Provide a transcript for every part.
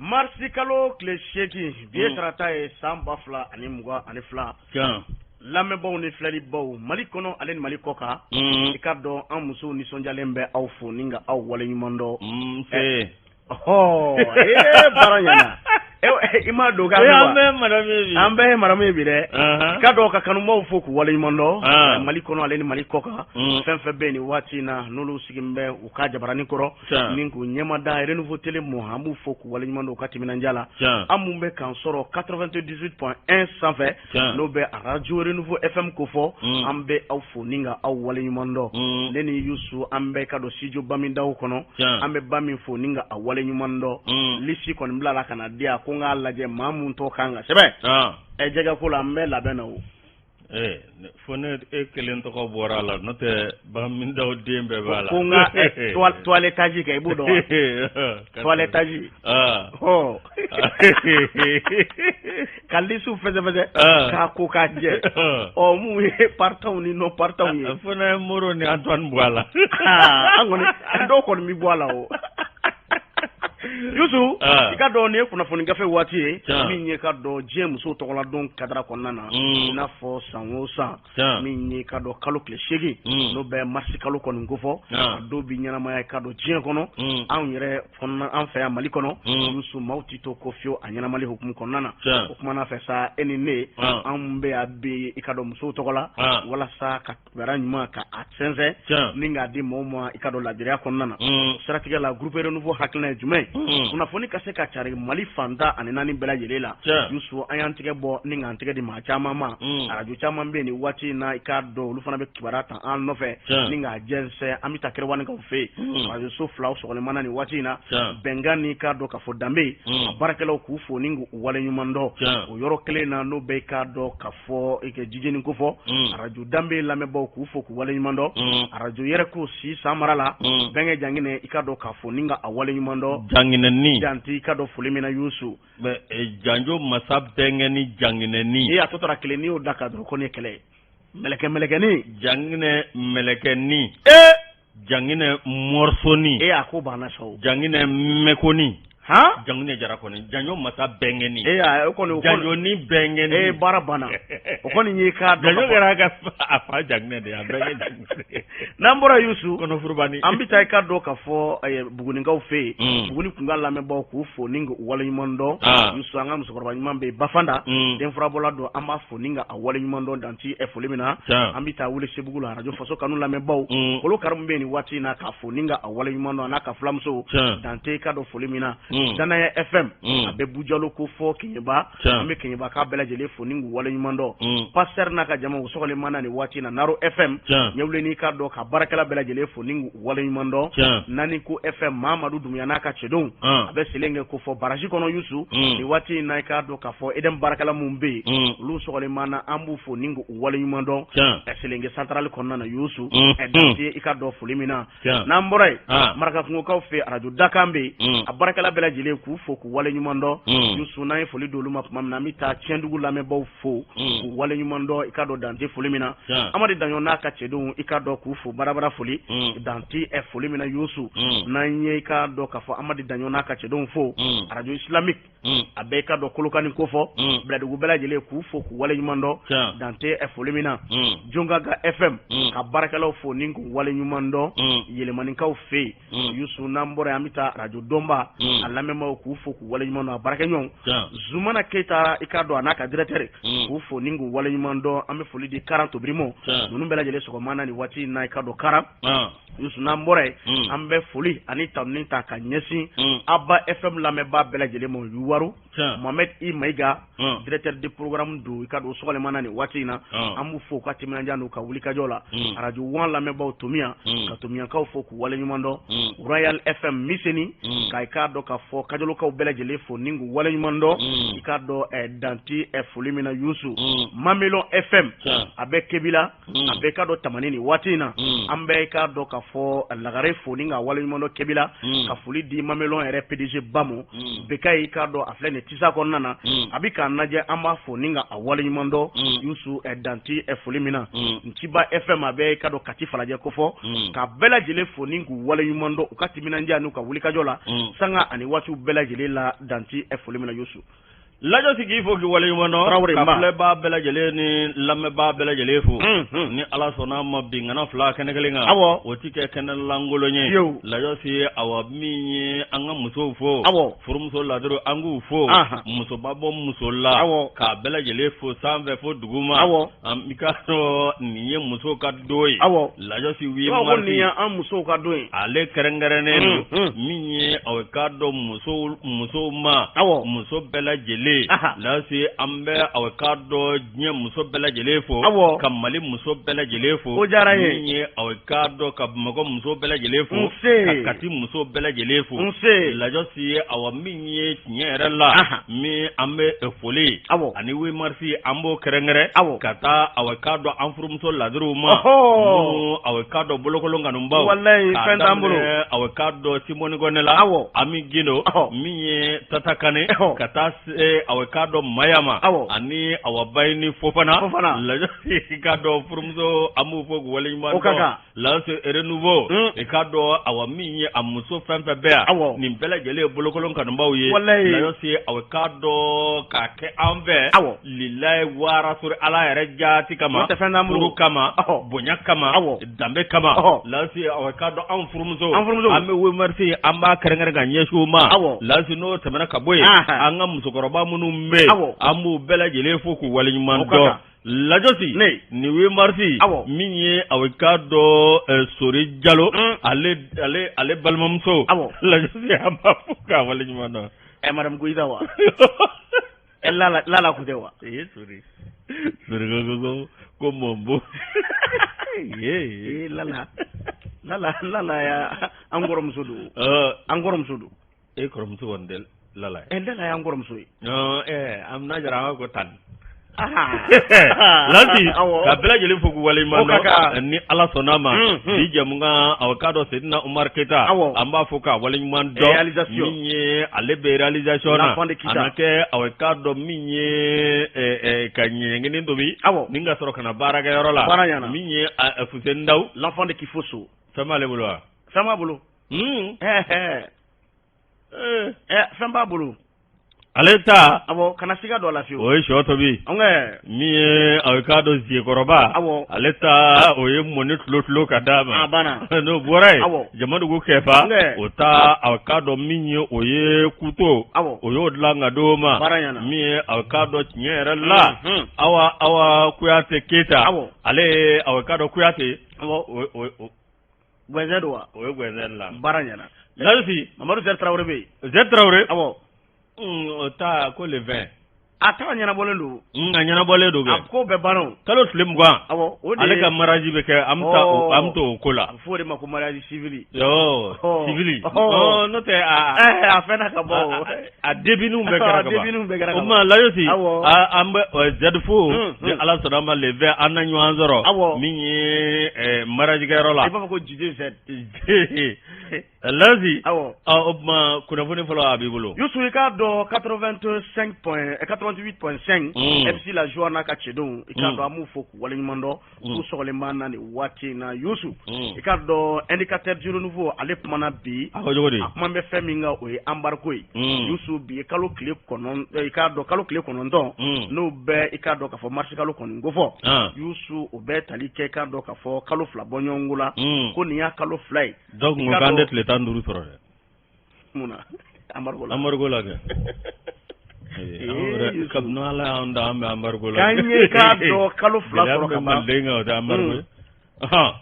Marisi kalo tile 8, bi ye tarata ye, san 2022. Lamɛnbaw ni filɛlibaw, Mali kɔnɔ ale ni Mali kɔ kan, i ka dɔn an musow nisɔndiyalen bɛ aw fo ni ka aw waleɲuman dɔn. Nse. Ɔhɔ, ee, baara ɲɛna. I m'a don k'a an bɛɛ madame ye bi. An bɛɛ ye madame ye bi dɛ. I ka dɔn ka kanubaw fo k'u waleɲuman dɔn, Mali kɔnɔ ale ni Mali kɔ kan. Fɛn fɛn bɛ yen nin waati in na, n'olu sigilen bɛ u ka jabaranin kɔrɔ ni k'u ɲɛmada Renouveau Télé mɔ, an b'u fo k'u waleɲuman dɔn u ka timinandiya la. An mun bɛ k'an sɔrɔ 98.1 sanfɛ, n'o bɛ radio Renouveau FM ko fɔ, an bɛ aw fo ni ka aw waleɲuman dɔn. Ne ni Yusu, an bɛ ka don studio Bamindaw kɔnɔ, an bɛ ba min fo ni ka a waleɲuman dɔn. Liste kɔni bilala ka na di yan ko n k'a lajɛ maa mun tɔ kan ka sɛbɛn. Ɛ, jɛgɛ ko la, an bɛ labɛn na o. Ee, fo ne e kelen tɔgɔ bɔra a la, n'o tɛ Bamindaw den bɛɛ b'a la. Ko n ka toilettage kɛ, i b'o dɔn wa? Toilettage. Ɔ, ka liste fɛsɛfɛsɛ k'a ko k'a jɛ. Ɔ, mun ye partantw ni non partantw ye. Fo ne Moro ni Antoine bɔ a la. An kɔni, dɔw kɔni bɛ bɔ a la o. Yusu, i ka dɔn nin ye kunnafoni gafe waati ye, min ye ka dɔn diɲɛ musow tɔgɔla don kadara kɔnɔna na, i n'a fɔ san o san, min ye ka dɔn kalo tile 8, n'o bɛ marisi kalo kɔni kofɔ, a don bi ɲɛnamaya i ka dɔn diɲɛ kɔnɔ, anw yɛrɛ kɔnɔna, an fɛ yan Mali kɔnɔ. Yusu, maaw ti to ko fiyewu a ɲɛnamali hukumu kɔnɔna na. O kumana fɛ sa, e ni ne, anw bɛ yan bi i ka dɔn musow tɔgɔ la, walasa ka kibaruya ɲuman ka a sɛnsɛn ni k'a di maaw ma i ka dɔn ladiriya kɔnɔna na. Siratigɛ la, groupe Renouveau hakilina ye jumɛn ye? Kunnafoni ka se ka cari Mali fan 14 bɛɛ lajɛlen la. Yusu, an y'an tigɛ bɔ ni k'an tigɛ di maa caman ma. Arajo caman bɛ yen nin waati in na, i k'a dɔn olu fana bɛ kibaruya ta an nɔfɛ ni k'a jɛnsɛn. An bɛ taa Kerewanikaw fɛ yen, arajo so filaw sɔgɔlen nin waati in na, Bɛnkan ni k'a dɔn k'a fɔ Danbe, a baarakɛlaw k'u fo ni k'u waleɲuman dɔn. O yɔrɔ kelen na, n'o bɛ i k'a dɔn k'a fɔ i ka jijeni ko fɔ, arajo Danbe lamɛnbaaw k'u fo k'u waleɲuman dɔn. Arajo yɛrɛ ko si san mara la, bɛnkɛ Janginɛ, i ka dɔn k'a fɔ ni ka a waleɲuman dɔn. Janginɛni jante, i ka dɔn foli min na, Yusu. Janjo masa bɛnkɛ ni Janginɛni. Ee, a tɔ tora kelen, n'i y'o da ka dɔrɔn ko nin ye kɛlɛ ye. Mɛlɛkɛ mɛlɛkɛni. Janginɛ mɛlɛkɛni. Ee. Janginɛ mɔrisoni. Ee, a ko banna sa o. Janginɛ mɛkoni. Han? Janginɛ jarakɔni. Janjo masa bɛnkɛni. Ee, o kɔni. Janjo ni bɛnkɛni. Ee, baara banna. O kɔni y'i k'a dɔn. Janjo kɛra ka a fa Janginɛ de ye, a bɛnkɛ Janginɛ. N'an bɔra Yusu. Kɔnɔfurubani. An bɛ taa i ka dɔn k'a fɔ Bugunikaw fɛ yen. Buguni kunkan lamɛnbaaw k'u fo ni k'u waleɲuman dɔn. Yusu, an ka musokɔrɔba ɲuman bɛ yen, Bafanda. Denfurabɔla don, an b'a fo ni ka a waleɲuman dɔn danti foli min na. An bɛ taa Welesebugu la, arajo Faso Kanu lamɛnbaaw. Kolo Karimu bɛ yen nin waati in na, k'a fo ni ka a waleɲuman dɔn, a n'a ka fulamuso dante i ka dɔn foli min na. Danaya FM, a bɛ Bujalo ko fɔ Keɲeba, an bɛ Keɲebaka bɛɛ lajɛlen fo ni k'u waleɲuman dɔn. Pasteur n'a ka jama u sɔgɔlen mana nin waati in na, Naro FM ɲɛwulenni ka dɔn ka baarakɛla bɛɛ lajɛlen fo ni k'u waleɲuman dɔn. Nani ko FM, Mamadu Dunbuya n'a ka cɛdenw, a bɛ Selenke ko fɔ baraji kɔnɔ. Yusu, nin waati in na, i k'a dɔn k'a fɔ Edem baarakɛla minnu bɛ yen, olu sɔgɔlen mana, an b'u fo ni k'u waleɲuman dɔn Selenke centrale kɔnɔna na. Yusu, dante i ka dɔn foli min na. N'an bɔra yen, Marakakungokaw fɛ, arajo Dakan bɛ yen, a baarakɛla bɛɛ lajɛlen k'u fo k'u waleɲuman dɔn. Yusu, n'an ye foli d'olu ma tuma min na, an bɛ taa Tiɲɛdugu lamɛnbaaw fo k'u waleɲuman dɔn i ka dɔn dante foli min na. Amadu Daɲɔ n'a ka cɛdenw, i ka dɔn k'u fo barabara foli dante foli min na. Yusu, n'an ye i ka dɔn k'a fɔ Amadu Daɲɔ n'a ka cɛdenw fo, arajo Islamique, a bɛ i ka dɔn Kolokani ko fɔ, Biladugu bɛɛ lajɛlen k'u fo k'u waleɲuman dɔn dante foli min na. Jonkaga FM ka baarakɛlaw fo ni k'u waleɲuman dɔn Yɛlɛmanikaw fɛ yen. Yusu, n'an bɔra yen, an bɛ taa arajo Dɔnba, a lamɛnbaaw k'u fo k'u waleɲuman dɔn, a baarakɛɲɔgɔnw Zumana Keyita, i k'a dɔn a n'a ka directeur, k'u fo ni k'u waleɲuman dɔn. An bɛ foli di Karan Tobirimo ninnu bɛɛ lajɛlen sɔgɔma na nin waati in na, i ka dɔn Karan. Yusu, n'an bɔra yen, an bɛ foli ani tanuni ta ka ɲɛsin Aba FM lamɛnbaa bɛɛ lajɛlen ma. Yuwaru Mohamed I Mayiga, directeur de programme don, i ka dɔn sɔgɔlen na nin waati in na, an b'u fo u ka timinandiya n'u ka wulikajɔ la. Arajo Wan lamɛnbaaw Tomiya, ka Tomiyakaw fo k'u waleɲuman dɔn. Royal FM Miseni, ka i k'a dɔn k'a fɔ Kajolokaw bɛɛ lajɛlen fo ni k'u waleɲuman dɔn i k'a dɔn danti foli min na. Yusu, Mamelon FM, a bɛ Kebila, a bɛ k'a dɔn Tamani nin waati in na, an bɛ k'a dɔn k'a fɔ Lagare fo ni ka waleɲuman dɔn Kebila, ka foli di Mamelon yɛrɛ PDG ba ma Beka, i k'a dɔn a filɛ nin tisa kɔnɔna na, a bɛ k'an lajɛ, an b'a fo ni ka a waleɲuman dɔn. Yusu, danti foli min na. Nciba FM, a bɛ k'a dɔn Kati Falajɛ ko fɔ, ka bɛɛ lajɛlen fo ni k'u waleɲuman dɔn u ka timinandiya n'u ka wulikajɔ la sanga ani waatiw bɛɛ lajɛlen la danti foli min na Yusu. Lajɔsi k'i fo k'i waleɲuman dɔn, ka filɛbaa bɛɛ lajɛlen ni lamɛnbaa bɛɛ lajɛlen fo, ni Ala sɔnna a ma bi ŋana fila kɛnɛ kelen kan, awɔ, o ti kɛ kɛnɛ lankolon ye, Lajɔsi awa min ye an ka musow fo, awɔ, furumuso ladiriw an k'u fo, musoba bɔ muso la, awɔ, k'a bɛɛ lajɛlen fo sanfɛ fo duguma, awɔ, i k'a dɔn nin ye musow ka don ye, awɔ, Lajɔsi 8 mars nin ye an musow ka don ye, ale kɛrɛnkɛrɛnnen don min ye aw k'a dɔn musow ma, awɔ, muso bɛɛ lajɛlen, Lajɔsi an bɛ aw k'a dɔn diɲɛ muso bɛɛ lajɛlen fo, awɔ, ka Mali muso bɛɛ lajɛlen fo, o diyara n ye, min ye aw k'a dɔn ka Bamakɔ muso bɛɛ lajɛlen fo, nse, ka Kati muso bɛɛ lajɛlen fo, nse, Lajɔsi awa min ye tiɲɛ yɛrɛ la, min an bɛ foli, awɔ, ani 8 mars an b'o kɛrɛnkɛrɛn, awɔ, ka taa aw k'a dɔn an furumuso ladiriw ma, minnu aw k'a dɔn bolokolon kanubaw, walayi fɛn t'an bolo, aw k'a dɔn Simɔni Kɔnɛ la, awɔ, Ami Gindo, min ye Tata Kane, ka taa se aw k'a dɔn Mayama, awɔ, ani awa Bayini Fofana, Fofana, Lajɔsi i k'a dɔn furumuso an b'u fo k'u waleɲuman dɔn, o ka kan. Lajɔsi renouveau i k'a dɔn awa min ye a muso fɛn fɛn bɛ yan nin bɛɛ lajɛlen ye bolokolon kanubaw ye Lajɔsi aw k'a dɔn k'a kɛ an fɛ lilayi warasori Ala yɛrɛ jaati kama furu kama bonya kama danbe kama Lajɔsi aw k'a dɔn anw furumuso an bɛ 8 mars an b'a kɛrɛnkɛrɛn ka ɲɛsin u ma Lajɔsi n'o tɛmɛna ka bɔ yen an ka musokɔrɔba minnu bɛ yen an b'u bɛɛ lajɛlen fo k'u waleɲuman dɔn. Lajɔsi nin 8 mars min ye aw k'a dɔn Sori Jalo ale balimamuso Lajɔsi an b'a fo k'a waleɲuman dɔn. Ɛ madame Goyita wa Lala kun tɛ wa Sori Sori ko ko mɔnbo ee Lala Lala Lala an kɔrɔmuso don an kɔrɔmuso don. E kɔrɔmuso kɔni tɛ Lala ye. Lala y'an kɔrɔmuso ye. An n'a jara an ko tan. Lasi ka bɛɛ lajɛlen fo k'u waleɲuman dɔn ni Ala sɔnna a ma bi jɛmukan aw k'a dɔn Sedina Umaru Keyita an b'a fo k'a waleɲuman dɔn min ye ale bɛ réalisation na a na kɛ aw k'a dɔn min ye ka ɲɛɲɛgɛnin tobi ni ka sɔrɔ ka na baarakɛyɔrɔ la min ye Fuseni Dawu l'enfant de Kifoso fɛn b'ale bolo wa? Fɛn b'a bolo. Fɛn b'a bolo ale ta awɔ kana siga don a la fiyewu o ye sɔ tobi min ye a k'a dɔn Ziyekɔrɔba awɔ ale ta o ye mɔni tulo tulo ka d'a ma a banna n'o bɔra yen Jamadugu Kɛfa o ta a k'a dɔn min ye o ye kuto awɔ o y'o dilan ka d'o ma min ye a k'a dɔn tiɲɛ yɛrɛ la awa awa Kuyate Keyita awɔ ale a k'a dɔn Kuyate awɔ Gwɛnsɛn don wa? O ye gwɛnsɛn la. Baara ɲɛna. Lasi. Mamadu Zɛri Tarawele bɛ yen. Zɛri Tarawele. Awɔ. O ta ko le 20. A ta ɲɛnabɔlen don. A ɲɛnabɔlen don kɛ. A ko bɛɛ banna o. Kalo tile 20. Awɔ o de ye. Ale ka mariage bɛ kɛ an bɛ taa o an bɛ t'o ko la. A bɛ fɔ o de ma ko mariage civil. Ɔɔ civil. Ɔɔ n'o tɛ a. Ɛɛ a fɛnna ka ban o. A débitninw bɛɛ kɛra ka ban. A débitninw bɛɛ kɛra ka ban. O tuma Layosi. Awɔ. An bɛ Zɛri fo. Ni Ala sɔnna a ma le 20 an na ɲɔgɔn sɔrɔ. Awɔ. Min ye mariage kɛyɔrɔ la. I b'a fɔ ko DJ Zɛri. Layosi. Awɔ. O tuma kunnafoni fɔlɔ a b'i bolo. Yusu i k'a dɔn 85 point 88.5. MC La Joie n'a ka cɛdenw i k'a dɔn an b'u fo k'u waleɲuman dɔn. K'u sɔgɔlen b'an na nin waati in na Yusu i k'a dɔn indicateur du renouveau ale kumana bi a ko cogo di a kuma bɛ fɛn min kan o ye embargo ye Yusu bi ye kalo tile i k'a dɔn kalo tile 9 n'o bɛ i k'a dɔn k'a fɔ marisi kalo kɔni kofɔ Yusu o bɛ tali kɛ i k'a dɔn k'a fɔ kalo 2 bɔɲɔgɔnko la ko nin y'a kalo 2 ye donc k'an tɛ tile 15 sɔrɔ dɛ mun na embargo la embargo la kɛ kabini Ala y'an da an bɛ embargo la k'an ye k'a dɔn kalo 2 sɔrɔ ka ban manden kan o tɛ embargo ye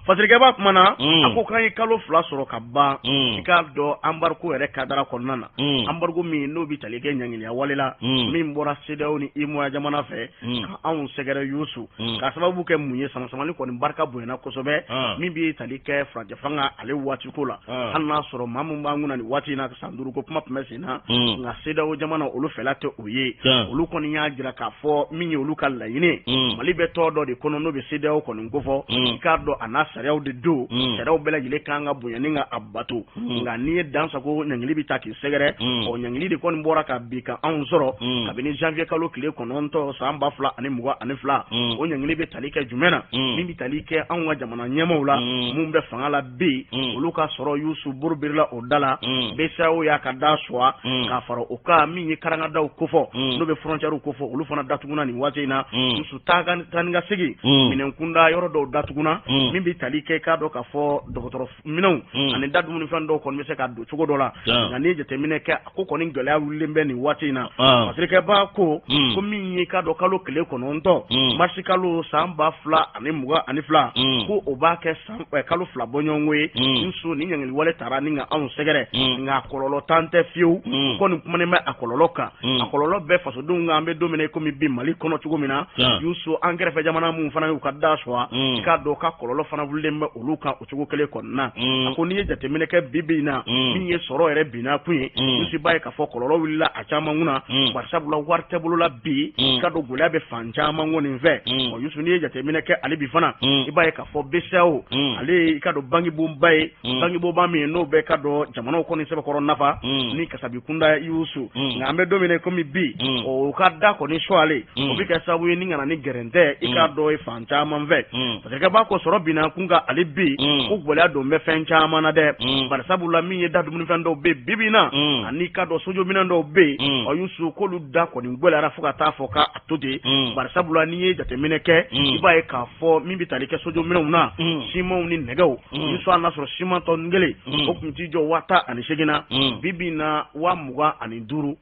Fasirikɛba kumana a ko k'an ye kalo 2 sɔrɔ ka ban i k'a dɔn embargo yɛrɛ kadara kɔnɔna na embargo min n'o bɛ tali kɛ ɲangiliya wale la min bɔra CEDEAO ni UEMOA jamana fɛ ka anw sɛgɛrɛ Yusu k'a sababu kɛ mun ye samasamani kɔni barika bonyana kosɛbɛ min bɛ tali kɛ furancɛ fanga ale waati ko la hali n'a sɔrɔ maa min b'an kunna nin waati in na san 5 ko kuma tun bɛ sen na nka CEDEAO jamana olu fɛla tɛ o ye olu kɔni y'a jira k'a fɔ min ye olu ka laɲini Mali bɛ tɔn dɔ de kɔnɔ n'o bɛ CEDEAO kɔni kofɔ i k'a dɔn dɔn a n'a sariyaw de don, sariyaw bɛɛ lajɛlen kan ka bonya ni ka a bato. Nka n'i ye dan sago, ɲangili bɛ taa k'i sɛgɛrɛ. Ɔ, ɲangili de kɔni bɔra ka bi ka anw sɔrɔ kabini janvier kalo tile 9 san 2022. O ɲangili bɛ tali kɛ jumɛn na? Min bɛ tali kɛ anw ka jamana ɲɛmaaw la, mun bɛ fanga la bi, olu ka sɔrɔ, Yusu, buru birila o da la. BCEAO y'a ka da suwa k'a fara o kan. Min ye karangadaw kofɔ, n'o bɛ frontières kofɔ, olu fana datuguna nin waati in na. Yusu, taa ni ka segin, minɛn kunda yɔrɔ dɔw datuguna. Min bɛ tali kɛ, k'a dɔn k'a fɔ dɔgɔtɔrɔ minɛnw ani da dumunifɛn dɔw kɔni bɛ se ka don cogo dɔ la. Nka n'i ye jateminɛ kɛ, a ko kɔni gɛlɛya wulilen bɛ nin waati in na. Fasirikɛba ko ko min ye, k'a dɔn, kalo tile 9, marisi kalo san 2022, ko o b'a kɛ san kalo 2 bɔɲɔgɔnko ye. Yusu, ni ɲangili wale taara ni ka anw sɛgɛrɛ, nka kɔlɔlɔ tan tɛ fiyewu. Kɔni kumanen bɛ a kɔlɔlɔ kan, a kɔlɔlɔ bɛ fasodenw kan. An bɛ don min na i komi bi, Mali kɔnɔ cogo min na, Yusu, an kɛrɛfɛ jamana mun fana y'u ka da sɔgɔ, i k'a dɔn ka kɔlɔlɔ fana wulilen bɛ olu kan o cogo kelen kɔnɔna. A ko n'i ye jateminɛ kɛ bi bi in na, min ye sɔrɔ yɛrɛ binna kun ye, Yusu, b'a ye k'a fɔ kɔlɔlɔ wulila a caman kunna, barisabula wari tɛ bolo la bi. K'a dɔn gɛlɛya bɛ fan caman kɔni fɛ. Ɔ, Yusu, n'i ye jateminɛ kɛ hali bi fana, i b'a ye k'a fɔ BCEAO, ale ye, i ka dɔn, bangibonba ye, bangibonba min n'o bɛ ka dɔn jamanaw kɔni sɛbɛkɔrɔ nafa ni kasabi kunda, Yusu. Nka an bɛ don min na komi bi, o ka da kɔni sɔgɔlen, o bɛ kɛ sababu ye ni ka na ni gɛrɛntɛ, i k'a dɔn, ye fan caman fɛ, parce que b'a ko sɔrɔ binna kun kan hali bi. Ko gɛlɛya don bɛ fɛn caman na dɛ, barisabula min ye da dumunifɛn dɔw bɛ bi bi in na, ani ka dɔn sojominɛn dɔw bɛ yen, ɔ, Yusu, k'olu da kɔni gɛlɛyara fo ka taa fɔ k'a to ten. Barisabula n'i ye jateminɛ kɛ, i b'a ye k'a fɔ min bɛ tali kɛ sojominɛnw na, simanw ni nɛgɛw, Yusu, hali n'a sɔrɔ siman tɔni kelen o tun t'i jɔ 18,000 na, bi bi in na 25,000,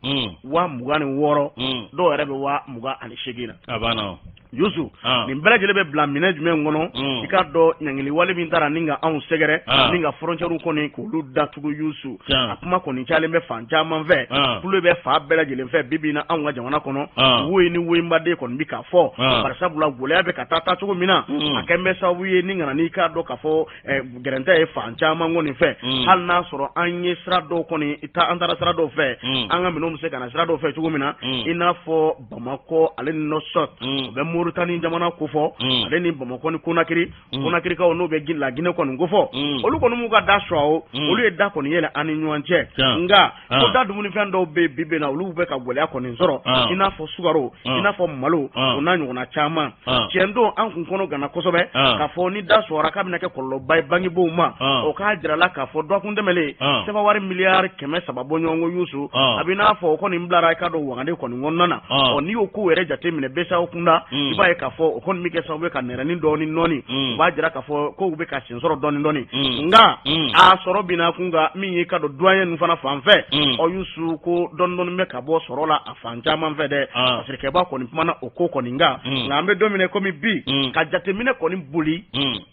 26,000, dɔw yɛrɛ bɛ 28,000 na. A banna. Yusu, nin bɛɛ lajɛlen bɛ bila minɛ jumɛn kɔnɔ? I k'a dɔn ɲangili wale min taara ni ka anw sɛgɛrɛ, ni ka frontières kɔni k'olu datugu. Yusu, a kuma kɔni cayalen bɛ fan caman fɛ, kulo bɛ fan bɛɛ lajɛlen fɛ bi bi in na anw ka jamana kɔnɔ. Woyi ni woyinbaden kɔni bɛ k'a fɔ, barisabula gɛlɛya bɛ ka taa taa cogo min na, a kɛn bɛ sababu ye ni ka na n'i k'a dɔn k'a fɔ gɛrɛntɛ ye fan caman kɔni fɛ. Hali n'a sɔrɔ an ye sira dɔw kɔni ta, an taara sira dɔw fɛ, an ka minɛnw bɛ se ka na sira dɔw fɛ cogo min na, i n'a fɔ Bamakɔ ale ni Nouakchott, o bɛ Moritani jamana kofɔ, ale ni Bamakɔ ni Konakiri, Konakirikaw n'o bɛ La Guinée kɔni kofɔ, olu kɔni m'u ka da sɔgɔ o, olu ye da kɔni yɛlɛ an ni ɲɔgɔn cɛ. Nka ko da dumunifɛn dɔw bɛ bi bi in na, olu bɛ ka gɛlɛya kɔni sɔrɔ, i n'a fɔ sukaro, i n'a fɔ malo, o n'a ɲɔgɔnna caman. Tiɲɛ don, an kun kɔnɔ gana kosɛbɛ k'a fɔ ni da sɔgɔra k'a bɛna kɛ kɔlɔlɔba ye bangebaaw ma. O k'a jira la k'a fɔ dɔgɔkun tɛmɛlen, sefa wari miliyari 300 bɔɲɔgɔnko, Yusu, a bɛ n'a fɔ o kɔni bilara, i ka dɔn, wagande kɔni kɔnɔna na. Ɔ, n'i y'o ko yɛrɛ jate minɛ BCEAO kunda, i b'a ye k'a fɔ o kɔni bɛ kɛ sababu ye ka nɛrɛni dɔɔni nɔɔni. O b'a jira k'a fɔ kow bɛ ka sen sɔrɔ dɔɔni dɔɔni. Nka a sɔrɔ binna kun kan, min ye ka dɔn douanier ninnu fana fan fɛ, ɔ, Yusu, ko dɔɔni dɔɔni bɛ ka bɔ sɔrɔ la a fan caman fɛ dɛ. Parce que kɛba kɔni kumana o ko kɔni kan. Nka an bɛ don min na komi bi, ka jateminɛ kɔni boli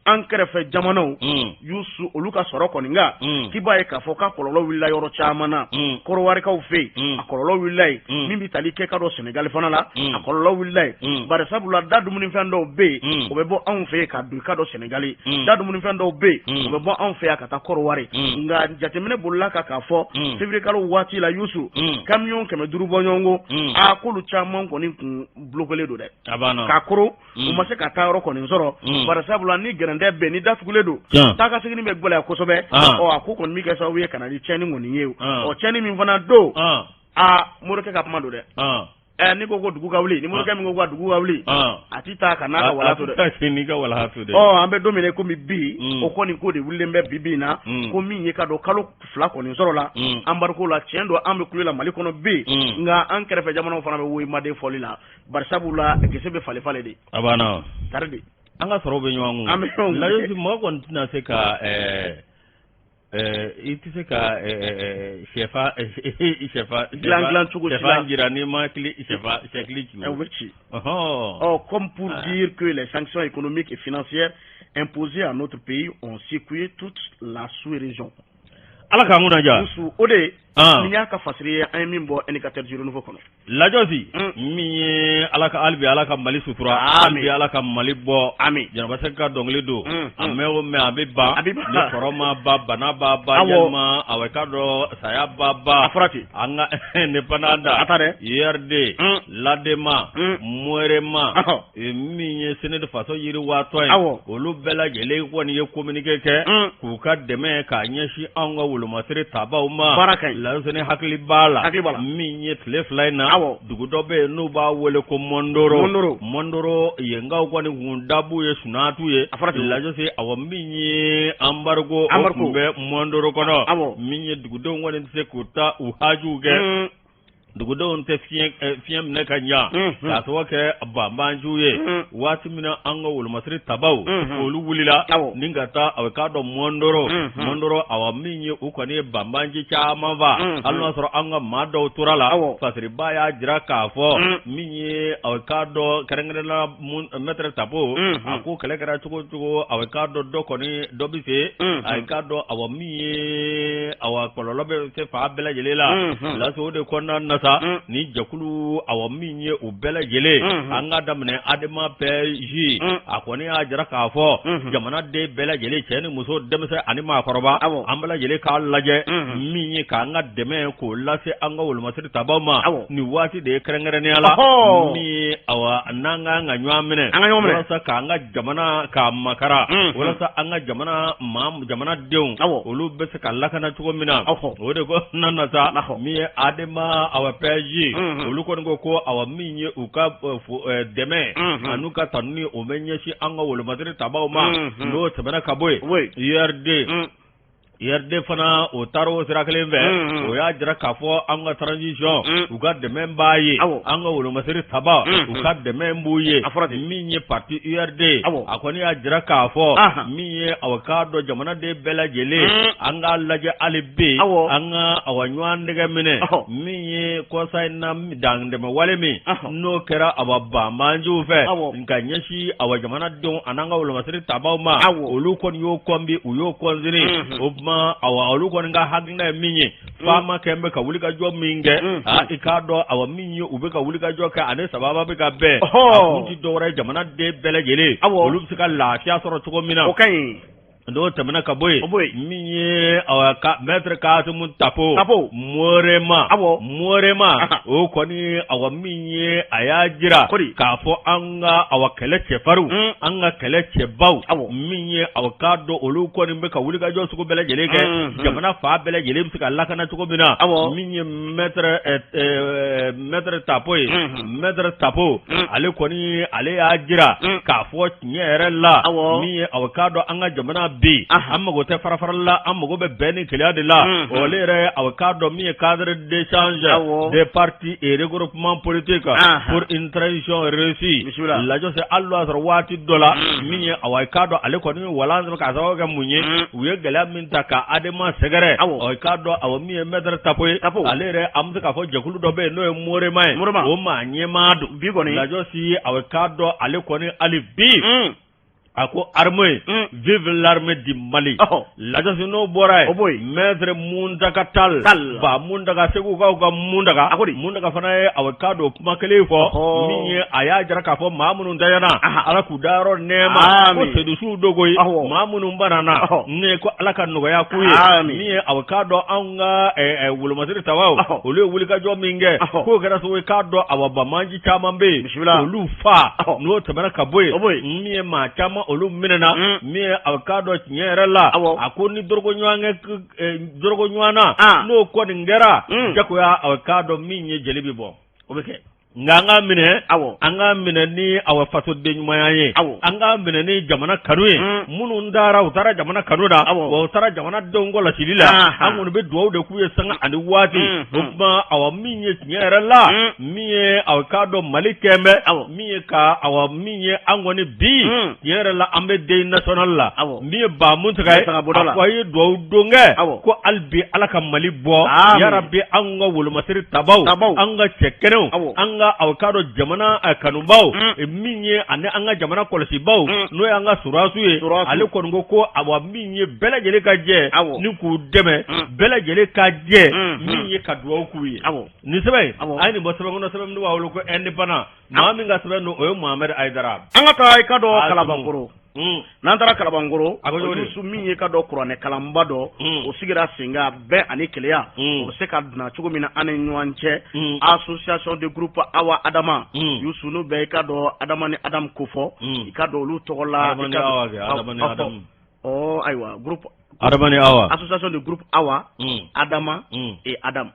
an kɛrɛfɛ jamanaw, Yusu, olu ka sɔrɔ kɔni kan, k'i b'a ye k'a fɔ k'a kɔlɔlɔ wulila yɔrɔ caman na. Kɔrɔwarikaw fɛ yen, a kɔlɔlɔ wulila yen. Min bɛ tali kɛ ka dɔn Senegali fana la, a kɔlɔlɔ wulila yen, bari sabula da dumunifɛn dɔw bɛ yen, o bɛ bɔ anw fɛ yen ka don i ka dɔn Senegali. Da dumunifɛn dɔw bɛ yen, o bɛ bɔ anw fɛ yan ka taa Kɔrɔwari. Nka jateminɛ bolila kan k'a fɔ février kalo waati la, Yusu, camion 500 bɔɲɔgɔnko, a k'olu caman kɔni kun bloqué don dɛ, k'a koro, u ma se ka taa yɔrɔ kɔni sɔrɔ, bari sabula ni gɛrɛntɛ bɛ, ni datugulen don, taa ka segin bɛ gɛlɛya kosɛbɛ. Ɔ, a ko kɔni bɛ kɛ sababu ye ka na ni tiɲɛni kɔni ye. Ɔ, tiɲɛni min fana don, a morikɛ ka kuma don dɛ. Ɛ, n'i ko ko dugu ka wuli, ni morikɛ min ko ka dugu ka wuli, a ti taa ka n'a ka wala to dɛ. N'i ka wala to dɛ. Ɔ, an bɛ don min na komi bi, o kɔni ko de wulilen bɛ bi bi in na, ko min ye ka dɔn kalo 2 kɔni sɔrɔ la embargo la. Tiɲɛ don, an bɛ kule la Mali kɔnɔ bi, nka an kɛrɛfɛ jamanaw fana bɛ woyimaden fɔli la, bari sabula gese bɛ falen falen de. A banna. Tari de. An ka sɔrɔ bɛ ɲɔgɔn kun. An bɛ ɲɔgɔn kun. Lajosi, mɔgɔ kɔni tɛna se ka i tɛ se ka sɛfa sɛfa dilan dilan cogo si la. Sɛfan jira n'i ma kili sɛfa sɛkili ci. O bɛ ci. Ɔ, comme pour dire que les sanctions économiques et financières imposées à notre pays ont secoué toute la sous-région. Ala k'an kunna diya. O de. Nin y'a ka fasiri ye an ye min bɔ Indicateur du Renouveau kɔnɔ. Lajɔsi min ye Ala ka hali bi Ala ka Mali sutura, hali bi Ala ka Mali bɔ, ami. Jɛnɛba Sɛki ka dɔnkili don, a mɛn o mɛn a bɛ ban, a bɛ ban, ni kɔrɔ ma ban bana b'a ban, yalima a k'a dɔn saya b'a ban, a fɔra ten, an ka indépendant a ta dɛ, URD, l'ADEMA, MOREMA, min ye CNID faso yiriwatɔn ye, olu bɛɛ lajɛlen kɔni ye communiqué kɛ k'u ka dɛmɛ k'a ɲɛsin anw ka wolomasiri tabaw ma. Baara ka ɲi. Lajɔsi hakili b'a la, min ye tile 2 in na, dugu dɔ bɛ yen n'u b'a wele ko Mɔndoro, Mɔndoro yenkaw kɔni kun dabu ye sunatu ye, Lajɔsi awɔ min ye embargo o tun bɛ Mɔndoro kɔnɔ, min ye dugudenw kɔni tɛ se k'u ta u hajuw kɛ. Dugudenw tɛ fiɲɛ minɛ ka ɲa k'a sababu kɛ banbanciw ye waati min na an ka wolomasiri tabaw olu wulila ni ka taa a k'a dɔn Mɔndoro Mɔndoro awa min ye u kɔni ye banbanci caman faa hali n'a sɔrɔ an ka maa dɔw tora la fasiriba y'a jira k'a fɔ min ye a k'a dɔn kɛrɛnkɛrɛn la maître Tapo a ko kɛlɛ kɛra cogo cogo a k'a dɔn dɔ kɔni dɔ bɛ se a k'a dɔn awa min ye awa kɔlɔlɔ bɛ se fan bɛɛ lajɛlen la lase o de kɔnɔna na sa ni jɛkulu awa min ye u bɛɛ lajɛlen an ka daminɛ ADEMA PJ a kɔni y'a jira k'a fɔ jamanaden bɛɛ lajɛlen cɛ ni muso denmisɛn ani maakɔrɔba an bɛɛ lajɛlen k'a lajɛ min ye k'an ka dɛmɛ k'o lase an ka wolomasiri tabaw ma nin waati de ye kɛrɛnkɛrɛnnenya la min ye awa n'an ka kan ka ɲɔgɔn minɛ walasa k'an ka jamana k'a makara walasa an ka jamana maa jamanadenw olu bɛ se ka lakana cogo min na o de kɔnɔna na sa min ye ADEMA awa PJ olu kɔni ko ko awa min ye u ka dɛmɛ an'u ka tanuni o bɛ ɲɛsin an ka wolomasiri tabaw ma n'o tɛmɛna ka bɔ yen URD URD fana o taara o sira kelen fɛ o y'a jira k'a fɔ an ka transition u ka dɛmɛ b'a ye an ka wolomasiri taba u ka dɛmɛ b'u ye min ye parti URD a kɔni y'a jira k'a fɔ min ye awa k'a dɔn jamanaden bɛɛ lajɛlen an k'a lajɛ hali bi an ka awa ɲɔgɔn tɛgɛ minɛ min ye kɔsa in na dantɛmɛ wale min n'o kɛra awa banbaanciw fɛ ka ɲɛsin awa jamanadenw an'an ka wolomasiri tabaw ma olu kɔni y'o kɔn bi u y'o kɔn sini o tuma awa olu kɔni ka hakilina ye min ye faama kɛlen bɛ ka wulikajɔ min kɛ i k'a dɔn awa min ye u bɛ ka wulikajɔ kɛ ani sababa bɛ ka bɛn a kun tɛ dɔwɛrɛ ye jamanaden bɛɛ lajɛlen olu bɛ se ka lafiya sɔrɔ cogo min na o ka ɲi. N'o tɛmɛna ka bɔ yen min ye maître Kasimu Tapo MOREMA MOREMA o kɔni awa min ye a y'a jira k'a fɔ an ka awa kɛlɛ cɛfarinw an ka kɛlɛ cɛbaw min ye awa k'a dɔn olu kɔni bɛ ka wulikajɔ sugu bɛɛ lajɛlen kɛ jamana fan bɛɛ lajɛlen bɛ se ka lakana cogo min na min ye maître Tapo ye maître Tapo ale kɔni ale y'a jira k'a fɔ tiɲɛ yɛrɛ la min ye awa k'a dɔn an ka jamana bi an mago tɛ farafarali la an mago bɛ bɛn ni kelenya de la ale yɛrɛ awa k'a dɔn min ye cadre d'échange des partis et regroupements politiques pour une transition réussie lajɔse hali n'o y'a sɔrɔ waati dɔ la min ye awa k'a dɔn ale kɔni walan k'a sababu kɛ mun ye u ye gɛlɛya min ta ka ADEMA sɛgɛrɛ awa k'a dɔn awa min ye maître Tapo ye ale yɛrɛ an bɛ se k'a fɔ jɛkulu dɔ bɛ yen n'o ye MOREMA ye o maa ɲɛmaa don bi kɔni lajɔsi awa k'a dɔn ale kɔni hali bi a ko armée vive l'armée du Mali lajɔsi n'o bɔra yen maître Muntaka Tall ba Muntaga Segukaw ka Muntaga Muntaga fana ye awa k'a dɔn kuma kelen fɔ min ye a y'a jira k'a fɔ maa minnu tanyana Ala k'u dayɔrɔ nɛɛma ko sedusuw don koyi maa minnu banana ne ko Ala ka nɔgɔya k'u ye min ye awa k'a dɔn anw ka wolomasiri tabaw olu ye wulikajɔ min kɛ k'o kɛra sababu ye k'a dɔn awa banbaanci caman bɛ yen olu fa n'o tɛmɛna ka bɔ yen min ye maa caman olu minɛna min ye awa k'a dɔn tiɲɛ yɛrɛ la a ko ni dɔrɔgɔ ɲɔgɔn na n'o kɔni kɛra jagoya awa k'a dɔn min ye jeli bɛ bɔ o bɛ kɛ nka an k'a minɛ an k'a minɛ ni awa fasoden ɲumanya ye an k'a minɛ ni jamana kanu ye minnu taara u taara jamana kanu na wa u taara jamanadenw kɔlɔsili la an kɔni bɛ dugawu de k'u ye sanga ani waati o tuma awa min ye tiɲɛ yɛrɛ la min ye awa k'a dɔn Mali kɛn bɛ min ye ka awa min ye an kɔni bi tiɲɛ yɛrɛ la an bɛ deuil national la min ye Ba Muntaga ye a ko a ye dugawu don kɛ ko hali bi Ala ka Mali bɔ yarabi an ka wolomasiri tabaw an ka cɛ kɛnɛw an ka ka aw k'a dɔn jamana kanubaw min ye ani an ka jamana kɔlɔsibaw n'o y'an ka sɔrɔdasiw ye ale kɔni ko ko awa min ye bɛɛ lajɛlen ka jɛ ni k'u dɛmɛ bɛɛ lajɛlen ka jɛ min ye ka dugawu k'u ye nin sɛbɛn a ye nin bɔ sɛbɛn kɔnɔ sɛbɛn min b'a wele ko Indépendant maa min ka sɛbɛn don o ye Mohamed Hayidara an ka taa i k'a dɔn Kalabankɔrɔ n'an taara Kalabankɔrɔ Yusu min ye k'a dɔn kuranɛ kalanba dɔ o sigira sen kan bɛn ani kelenya o bɛ se ka na cogo min na an ni ɲɔgɔn cɛ association de groupe Awa Adama Yusu n'u bɛ i k'a dɔn Adama ni Adamu kofɔ i k'a dɔn olu tɔgɔ la ayiwa groupe Adama ni Awa association de groupe Awa Adama et Adam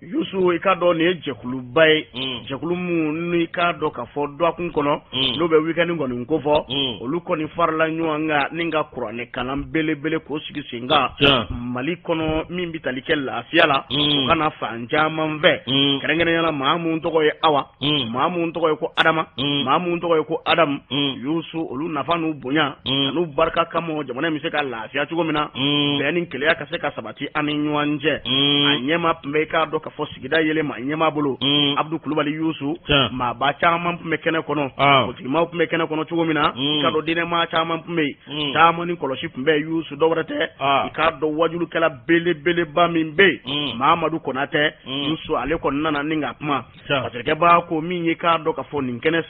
Yusu i k'a dɔn nin ye jɛkuluba ye jɛkulu min n'i k'a dɔn k'a fɔ dɔgɔkun kɔnɔ n'o bɛ week-end kɔni kofɔ olu kɔni farala ɲɔgɔn kan ni ka kuranɛ kalan belebele k'o sigi sen kan Mali kɔnɔ min bɛ tali kɛ lafiya la o ka na fan caman fɛ kɛrɛnkɛrɛnnenya la maa min tɔgɔ ye Awa maa min tɔgɔ ye ko Adama maa min tɔgɔ ye ko Adamu Yusu olu nafa n'u bonya an'u barika kama jamana in bɛ se ka lafiya cogo min na bɛn ni kelenya ka se ka sabati an ni ɲɔgɔn cɛ a ɲɛmaa tun bɛ i k'a dɔn k'a fɔ sigida yelen maa ɲɛmaa bolo Abudu Kulubali Yusu maaba caman tun bɛ kɛnɛ kɔnɔ politikimaw tun bɛ kɛnɛ kɔnɔ cogo min na i k'a dɔn diinɛmaa caman tun bɛ yen caman ni kɔlɔsi tun bɛ Yusu dɔwɛrɛ tɛ i k'a dɔn wajulukɛla belebeleba min bɛ yen Mamadu Konatɛ Yusu ale kɔni nana ni ka kuma Masakɛba ko min ye k'a dɔn k'a fɔ nin kɛnɛ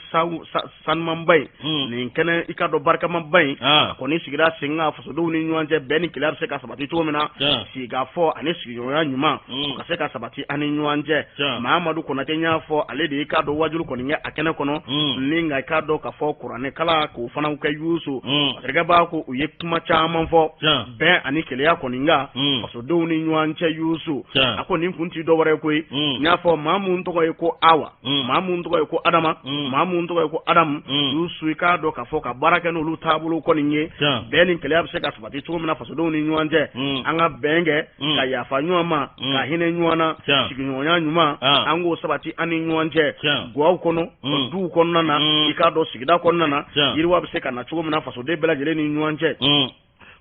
sanumanba in nin kɛnɛ i k'a dɔn barikamaba in a kɔni sigira sen kan fasodenw ni ɲɔgɔn cɛ bɛn ni kelenya bɛ se ka sabati cogo min na sigikafɔ ani sigiɲɔgɔnya ɲuman o ka se ka sabati an ni ɲɔgɔn cɛ Mamadu Konatɛ y'a fɔ ale de ye k'a dɔn wajulu kɔni kɛ a kɛnɛ kɔnɔ ni nka i k'a dɔn k'a fɔ kuranɛ kalan k'o fana kɛ Yusu masakɛba ko u ye kuma caman fɔ bɛn ani kelenya kɔni kan fasodenw ni ɲɔgɔn cɛ Yusu a ko nin kun tɛ dɔwɛrɛ ye koyi n y'a fɔ maa mun tɔgɔ ye ko Awa maa mun tɔgɔ ye ko Adama maa mun tɔgɔ ye ko Adamu Yusu i k'a dɔn k'a fɔ ka baara kɛ n'olu taabolo kɔni ye bɛn ni kelenya bɛ se ka sabati cogo min na fasodenw ni ɲɔgɔn cɛ an ka bɛn kɛ ka yafa ɲɔgɔn ma ka hinɛ ɲɔgɔn na sigiɲɔgɔnya ɲuman an k'o sabati an ni ɲɔgɔn cɛ gaw kɔnɔ duw kɔnɔna na i k'a dɔn sigida kɔnɔna na yiriwa bɛ se ka na cogo min na fasoden bɛɛ lajɛlen ni ɲɔgɔn cɛ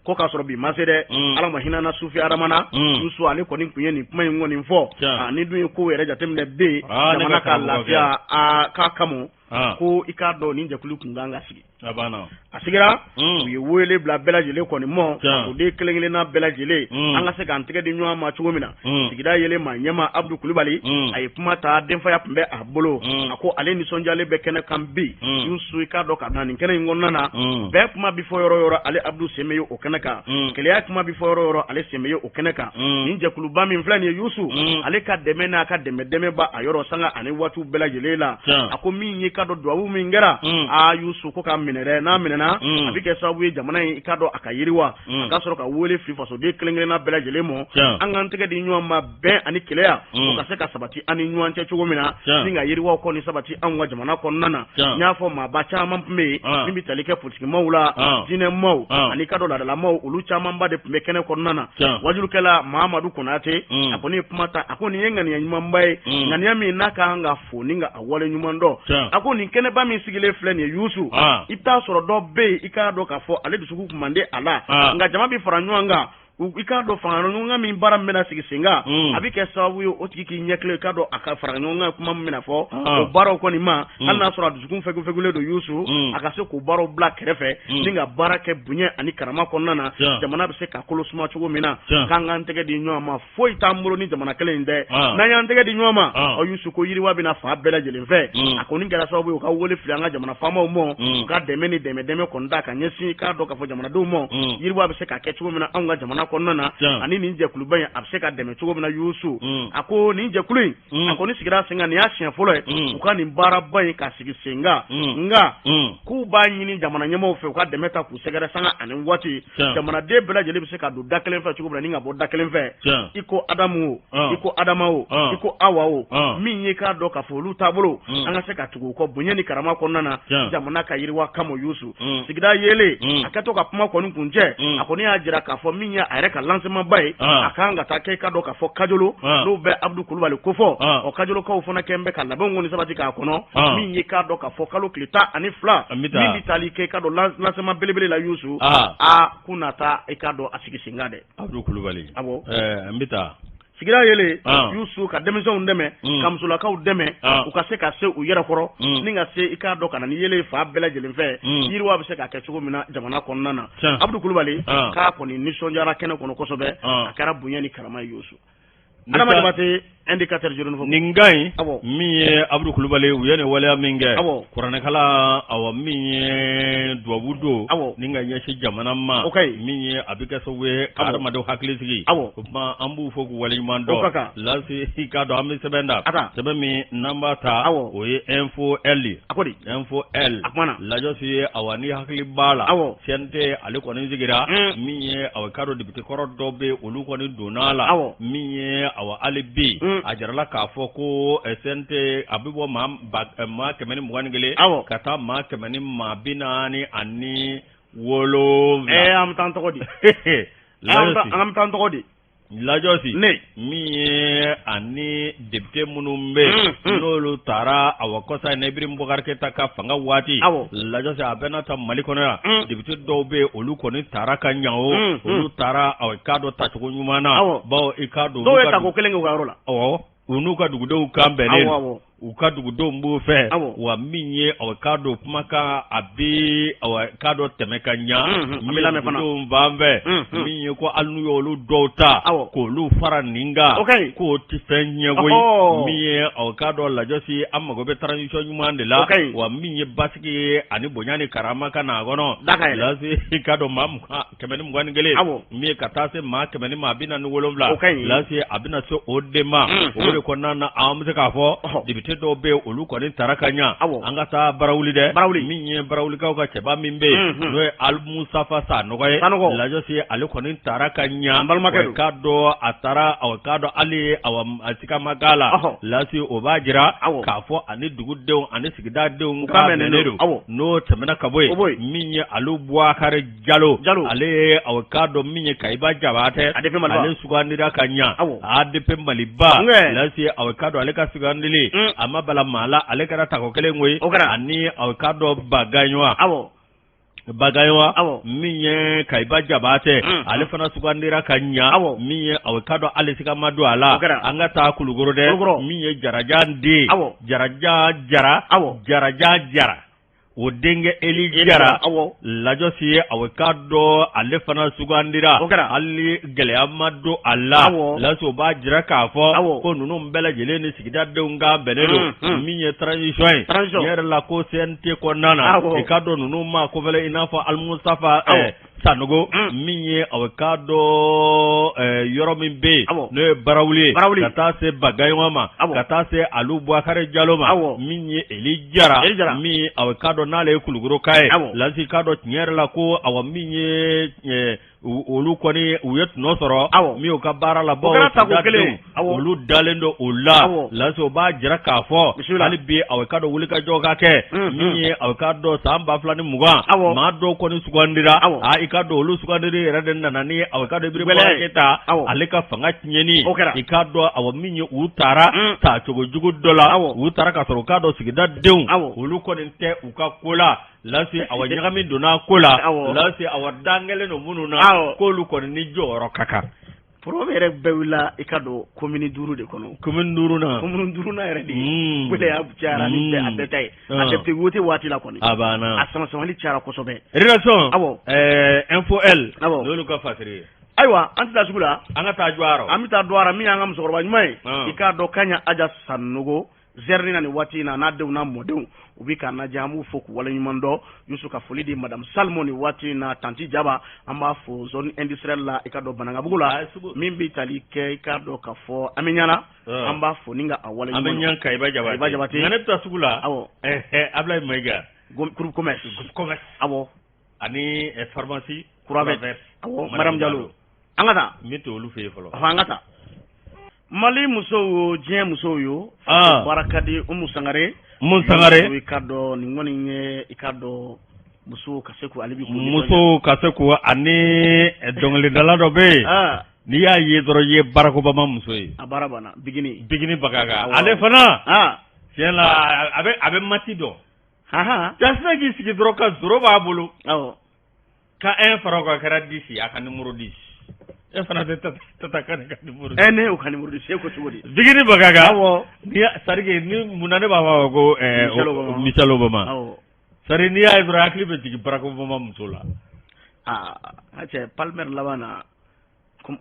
ko k'a sɔrɔ bi ma se dɛ ala ma hinɛ na sufi adama na Yusu ale kɔni tun ye nin kuma in kɔni fɔ ni dun ye ko yɛrɛ jateminɛ bɛ yen jamana ka lafiya k'a kama ko i k'a dɔn nin jɛkulu tun kan ka sigi a sigira u ye wele bila bɛɛ lajɛlen kɔni ma fasoden kelen kelenna bɛɛ lajɛlen an ka se k'an tɛgɛ di ɲɔgɔn ma cogo min na sigida yelen maa ɲɛmaa Abudu Kulubali a ye kuma ta denfaya tun bɛ a bolo a ko ale nisɔndiyalen bɛ kɛnɛ kan bi Yusu i k'a dɔn ka na nin kɛnɛ in kɔnɔna na bɛn kuma bɛ fɔ yɔrɔ yɔrɔ ale Abudu sen bɛ ye o kɛnɛ kan kelenya kuma bɛ fɔ yɔrɔ yɔrɔ ale sen bɛ ye o kɛnɛ kan nin jɛkuluba min filɛ nin ye Yusu ale ka dɛmɛ n'a ka dɛmɛ dɛmɛ b'a yɔrɔ sanga ani waatiw bɛɛ lajɛlen la a ko min ye k'a dɔn duwawu min kɛra aa Yusu ko k'a minɛ dɛ n'a minɛna a bɛ kɛ sababu ye jamana in i k'a dɔn a ka yiriwa a ka sɔrɔ ka wele fili fasoden kelen kelenna bɛɛ lajɛlen ma an k'an tɛgɛ di ɲɔgɔn ma bɛn ani kelenya o ka se ka sabati an ni ɲɔgɔn cɛ cogo min na ni ka yiriwaw kɔni sabati anw ka jamana kɔnɔna na n y'a fɔ maaba caman tun bɛ yen min bɛ tali kɛ politikimaw la diinɛmaw ani k'a dɔn laadalamaw olu camanba de tun bɛ kɛnɛ kɔnɔna na wajulukɛla Mahamadu Konate a kɔni ye kuma ta a ko nin ye ŋaniya ɲumanba ye ŋaniya min n'a ka kan ka fo ni ka a wale ɲuman dɔn a ko nin kɛnɛba min sigilen filɛ nin ye Yusu i bɛ taa sɔrɔ dɔ bɛ yen i k'a dɔn k'a fɔ ale dusukun kun man di a la nka jama bɛ fara ɲɔgɔn kan i k'a dɔn fara ɲɔgɔn kan min baara min bɛna sigi sen kan a bɛ kɛ sababu ye o tigi k'i ɲɛ tilen i k'a dɔn a ka fara ɲɔgɔn kan kuma min bɛna fɔ o baaraw kɔni ma hali n'a sɔrɔ a dusukun fɛgufɛgulen don Yusu a ka se k'o baaraw bila kɛrɛfɛ ni ka baara kɛ bonya ani karama kɔnɔna na jamana bɛ se ka kolo suma cogo min na k'an k'an tɛgɛ di ɲɔgɔn ma foyi t'an bolo ni jamana kelen in tɛ n'an y'an tɛgɛ di ɲɔgɔn ma ɔ Yusu ko yiriwa bɛna fan bɛɛ lajɛlen fɛ a kɔni kɛra sababu ye u ka wele fili an ka jamana faamaw ma u ka dɛmɛ ni dɛmɛ dɛmɛ kɔni da ka ɲɛsin k'a dɔn k'a fɔ jamanadenw ma yiriwa bɛ se ka kɛ cogo min na anw ka jamana kɔnɔna na ani nin jɛkuluba in a bɛ se ka dɛmɛ cogo min na Yusu a ko nin jɛkulu in a kɔni sigira sen kan nin y'a siɲɛ fɔlɔ ye u ka nin baaraba in ka sigi sen kan nka k'u b'a ɲini jamana ɲɛmaaw fɛ u ka dɛmɛ ta k'u sɛgɛrɛ sanga ani waati jamanaden bɛɛ lajɛlen bɛ se ka don da kelen fɛ cogo min na ni ka bɔ da kelen fɛ i ko Adamu o i ko Adama o i ko Awa o min ye k'a dɔn k'a fɔ olu taabolo an ka se ka tugu u kɔ bonya ni karama kɔnɔna na jamana ka yiriwa kama Yusu sigida yeelen a kɛtɔ ka kuma kɔni kuncɛ a kɔni y'a jira k'a fɔ min ye a yɛrɛ ka lancement ba ye a kan ka taa kɛ i k'a dɔn k'a fɔ Kajolo n'o bɛ Abudu Kulubali kofɔ ɔ Kajolokaw fana kɛn bɛ ka labɛnw kɔni sabati k'a kɔnɔ min ye k'a dɔn k'a fɔ kalo tile 12 min bɛ taali kɛ i k'a dɔn lancement belebele la Yusu aa k'u na taa i k'a dɔn a sigi sen kan dɛ. Abudu Kulubali awɔ n bɛ taa. Sigida yelen Yusu ka denmisɛnw dɛmɛ ka musolakaw dɛmɛ u ka se ka se u yɛrɛ kɔrɔ ni ka se i k'a dɔn ka na ni yelen fan bɛɛ lajɛlen fɛ yiriwa bɛ se ka kɛ cogo min na jamana kɔnɔna na. Abudu Kulubali k'a kɔni nisɔndiyara kɛnɛ kɔnɔ kosɛbɛ, a kɛra bonya ni karama ye Yusu. Adama Jabate, indicateur journaux. Nin ka ɲi min ye Abudu Kulubali, u ye nin waleya min kɛ, kuranɛkalan, awa min ye dubabu don ni ka ɲɛsin jamana ma, min ye a bɛ kɛ sababu ye ka adamadenw hakili sigi. O tuma an b'u fo k'u waleɲuman dɔn. Lasi, i k'a dɔn an bɛ sɛbɛn da, sɛbɛn min n'an b'a ta, o ye Info L ye. Info L lajɔsi, awa ni hakili b'a la, CNT ale kɔni sigira min ye, awa k'a dɔn député kɔrɔ dɔw bɛ, olu kɔni donna a la min ye, awa hali bi a jirala k'a fɔ ko CNT a bɛ bɔ maa 121 ka taa maa 147. An bɛ taa an tɔgɔ di, an bɛ taa an tɔgɔ di. Lajɔsi ne min ye ani député minnu bɛ yen n'olu taara, awa kɔsa in na Ibrahim Boubacar Keita ka fanga waati, lajɔsi a bɛɛ n'a ta Mali kɔnɔ yan, député dɔw bɛ yen, olu kɔni taara ka ɲa o olu taara, awa i k'a dɔn tacogo ɲuman na, bawo i k'a dɔn dɔw ye tako kelen kɛ u ka yɔrɔ la. Awɔ, u n'u ka dugudenw kan bɛnnen don, u ka dugudenw b'u fɛ, wa min ye awa k'a dɔn kumakan a bɛ awa k'a dɔn tɛmɛ ka ɲa min ye dugudenw fan fɛ, min ye ko hali n'u y'olu dɔw ta k'olu fara nin kan, k'o tɛ fɛn ɲɛ koyi. Min ye awa k'a dɔn lajɔsi, an mago bɛ transition ɲuman de la, wa min ye basigi ye ani bonya ni karama ka na a kɔnɔ. Lasi, i k'a dɔn maa 121, min ye ka taa se maa 147, lasi a bɛna se o de ma. O de kɔnɔna na an bɛ se k'a fɔ député dɔw bɛ yen, olu kɔni taara ka ɲa. An ka taa Barawuli dɛ, min ye Barawulikaw ka cɛba min bɛ yen n'o ye Alimusafa Sanɔgɔ ye, lajɔsi ale kɔni taara ka ɲa, k'a dɔn a taara, awa k'a dɔn hali awa a sika ma k'a la. Lasi o b'a jira k'a fɔ ani dugudenw ani sigidadenw ka bɛnnen don. N'o tɛmɛna ka bɔ yen, min ye Alu Buwakari Jalo, Jalo ale ye awa k'a dɔn min ye Kayiba Jabatɛ, ADP Maliba, ale sugandira ka ɲa, ADP Maliba. Lasi awa k'a dɔn ale ka sugandili a ma bala maa la, ale kɛra tako kelen koyi, ani awa k'a dɔn Bagaɲɔgɔn, Bagaɲɔgɔn min ye Kayiba Jabatɛ, ale fana sugandira ka ɲa, min ye awa k'a dɔn hali siga ma don a la. An ka taa Kulukoro dɛ, min ye Jarajan den, Jarajan Jara, Jarajan Jara o denkɛ Eli Jara, lajɔsi ye awa k'a dɔn ale fana sugandira, hali gɛlɛya ma don a la. Lasi o b'a jira k'a fɔ ko ninnu bɛɛ lajɛlen ni sigidadenw ka bɛnnen don. Min ye transition ye tiɲɛ yɛrɛ la ko CNT kɔnɔna na, i k'a dɔn ninnu ma kofɛlɛ i n'a fɔ Alimusafa Sanogo, min ye awa k'a dɔn yɔrɔ min bɛ yen n'o ye Barawuli ye, ka taa se Bagaɲɔgɔn ma, ka taa se Alu Buwakari Jalo ma, min ye Eli Jara, min awa k'a dɔn n'ale ye Kulukoroka ye. Lasi k'a dɔn tiɲɛ yɛrɛ la ko awa min ye olu kɔni u ye tɔnɔ sɔrɔ min y'u ka baara la, bawo olu dalen don o la. Lasi o b'a jira k'a fɔ hali bi awa k'a dɔn wulikajɔ ka kɛ min ye awa k'a dɔn san 2020 maa dɔw kɔni sugandira, aa i k'a dɔn olu sugandili yɛrɛ de nana ni awa k'a dɔn Ibrahim Boubacar Keita ale ka fanga tiɲɛni. I k'a dɔn awa min ye u taara taacogo jugu dɔ la, u taara k'a sɔrɔ u k'a dɔn sigidadenw olu kɔni tɛ u ka ko la. Lasi awa ɲagami donna ko la, lasi awa dan kɛlen don minnu na k'olu kɔni ni jɔyɔrɔ ka kan. Problème yɛrɛ bɛɛ wulila i ka dɔn commune 5 de kɔnɔ. Commune 5nan. Commune 5nan yɛrɛ de gɛlɛya cayara ni bɛɛ a bɛɛ ta ye. A député wote waati la kɔni. A banna. A sama samali cayara kosɛbɛ. Rédaction. Awɔ. Info L. Awɔ. N'olu ka fasiri ye. Ayiwa, an tɛ taa sugu la. An ka taa Duwara. An bɛ taa Duwara, min y'an ka musokɔrɔba ɲuman ye. I k'a dɔn Kaɲa Aja Sanogo zɛrini na nin waati in na, n'a denw n'a mɔdenw u bɛ k'a lajɛ, an b'u fo k'u waleɲuman dɔn. Yusu ka foli di madame Salmo nin waati in na, tanti Jaba, an b'a fo zone industrielle la, i ka dɔn Banankabugu la, min bɛ tali kɛ i k'a dɔn k'a fɔ an bɛ ɲana, an b'a fo ni ka a waleɲuman dɔn. An bɛ ɲan Kayiba Jabate. Kayiba Jabate. Nka ne bɛ taa sugu la. Awɔ. Ablaye Mayiga. Groupe commerce. Groupe commerce. Awɔ. Ani pharmacie. Kura verte. Awɔ, madame Jalo. An ka taa. N bɛ to olu fɛ yen fɔlɔ. Ɔhɔn, an ka taa. Mali musow yo, diɲɛ musow yo, baara ka di. Umu Sangare. Umu Sangare. I ka dɔn nin kɔni ye, i ka dɔn musow ka se k'u ale bi musow ka se k'u ani dɔnkilidala dɔ bɛ yen. N'i y'a ye dɔrɔn i ye Barack Obama muso ye. A baara banna bigini. Bigini Bagaga. Ale fana. Tiɲɛ la a bɛ maths dɔn. Jasina k'i sigi dɔrɔn ka zéro b'a bolo. Awɔ. Ka 1 fara o kan, a kɛra 10 ye, a ka numéro 10. E fana tɛ Tata Kane ka numéro. Ɛ, ne y'o ka numéro di, se ko cogo di? Bigini Bagaga. Awɔ. Ni c'est-à-dire que ni munna ne b'a fɔ ko Michelle Obama. Michelle Obama. Awɔ. C'est-à-dire n'i y'a ye dɔrɔn hakili bɛ jigin Barack Obama muso la. Aa, n ka cɛ, Palmer laban na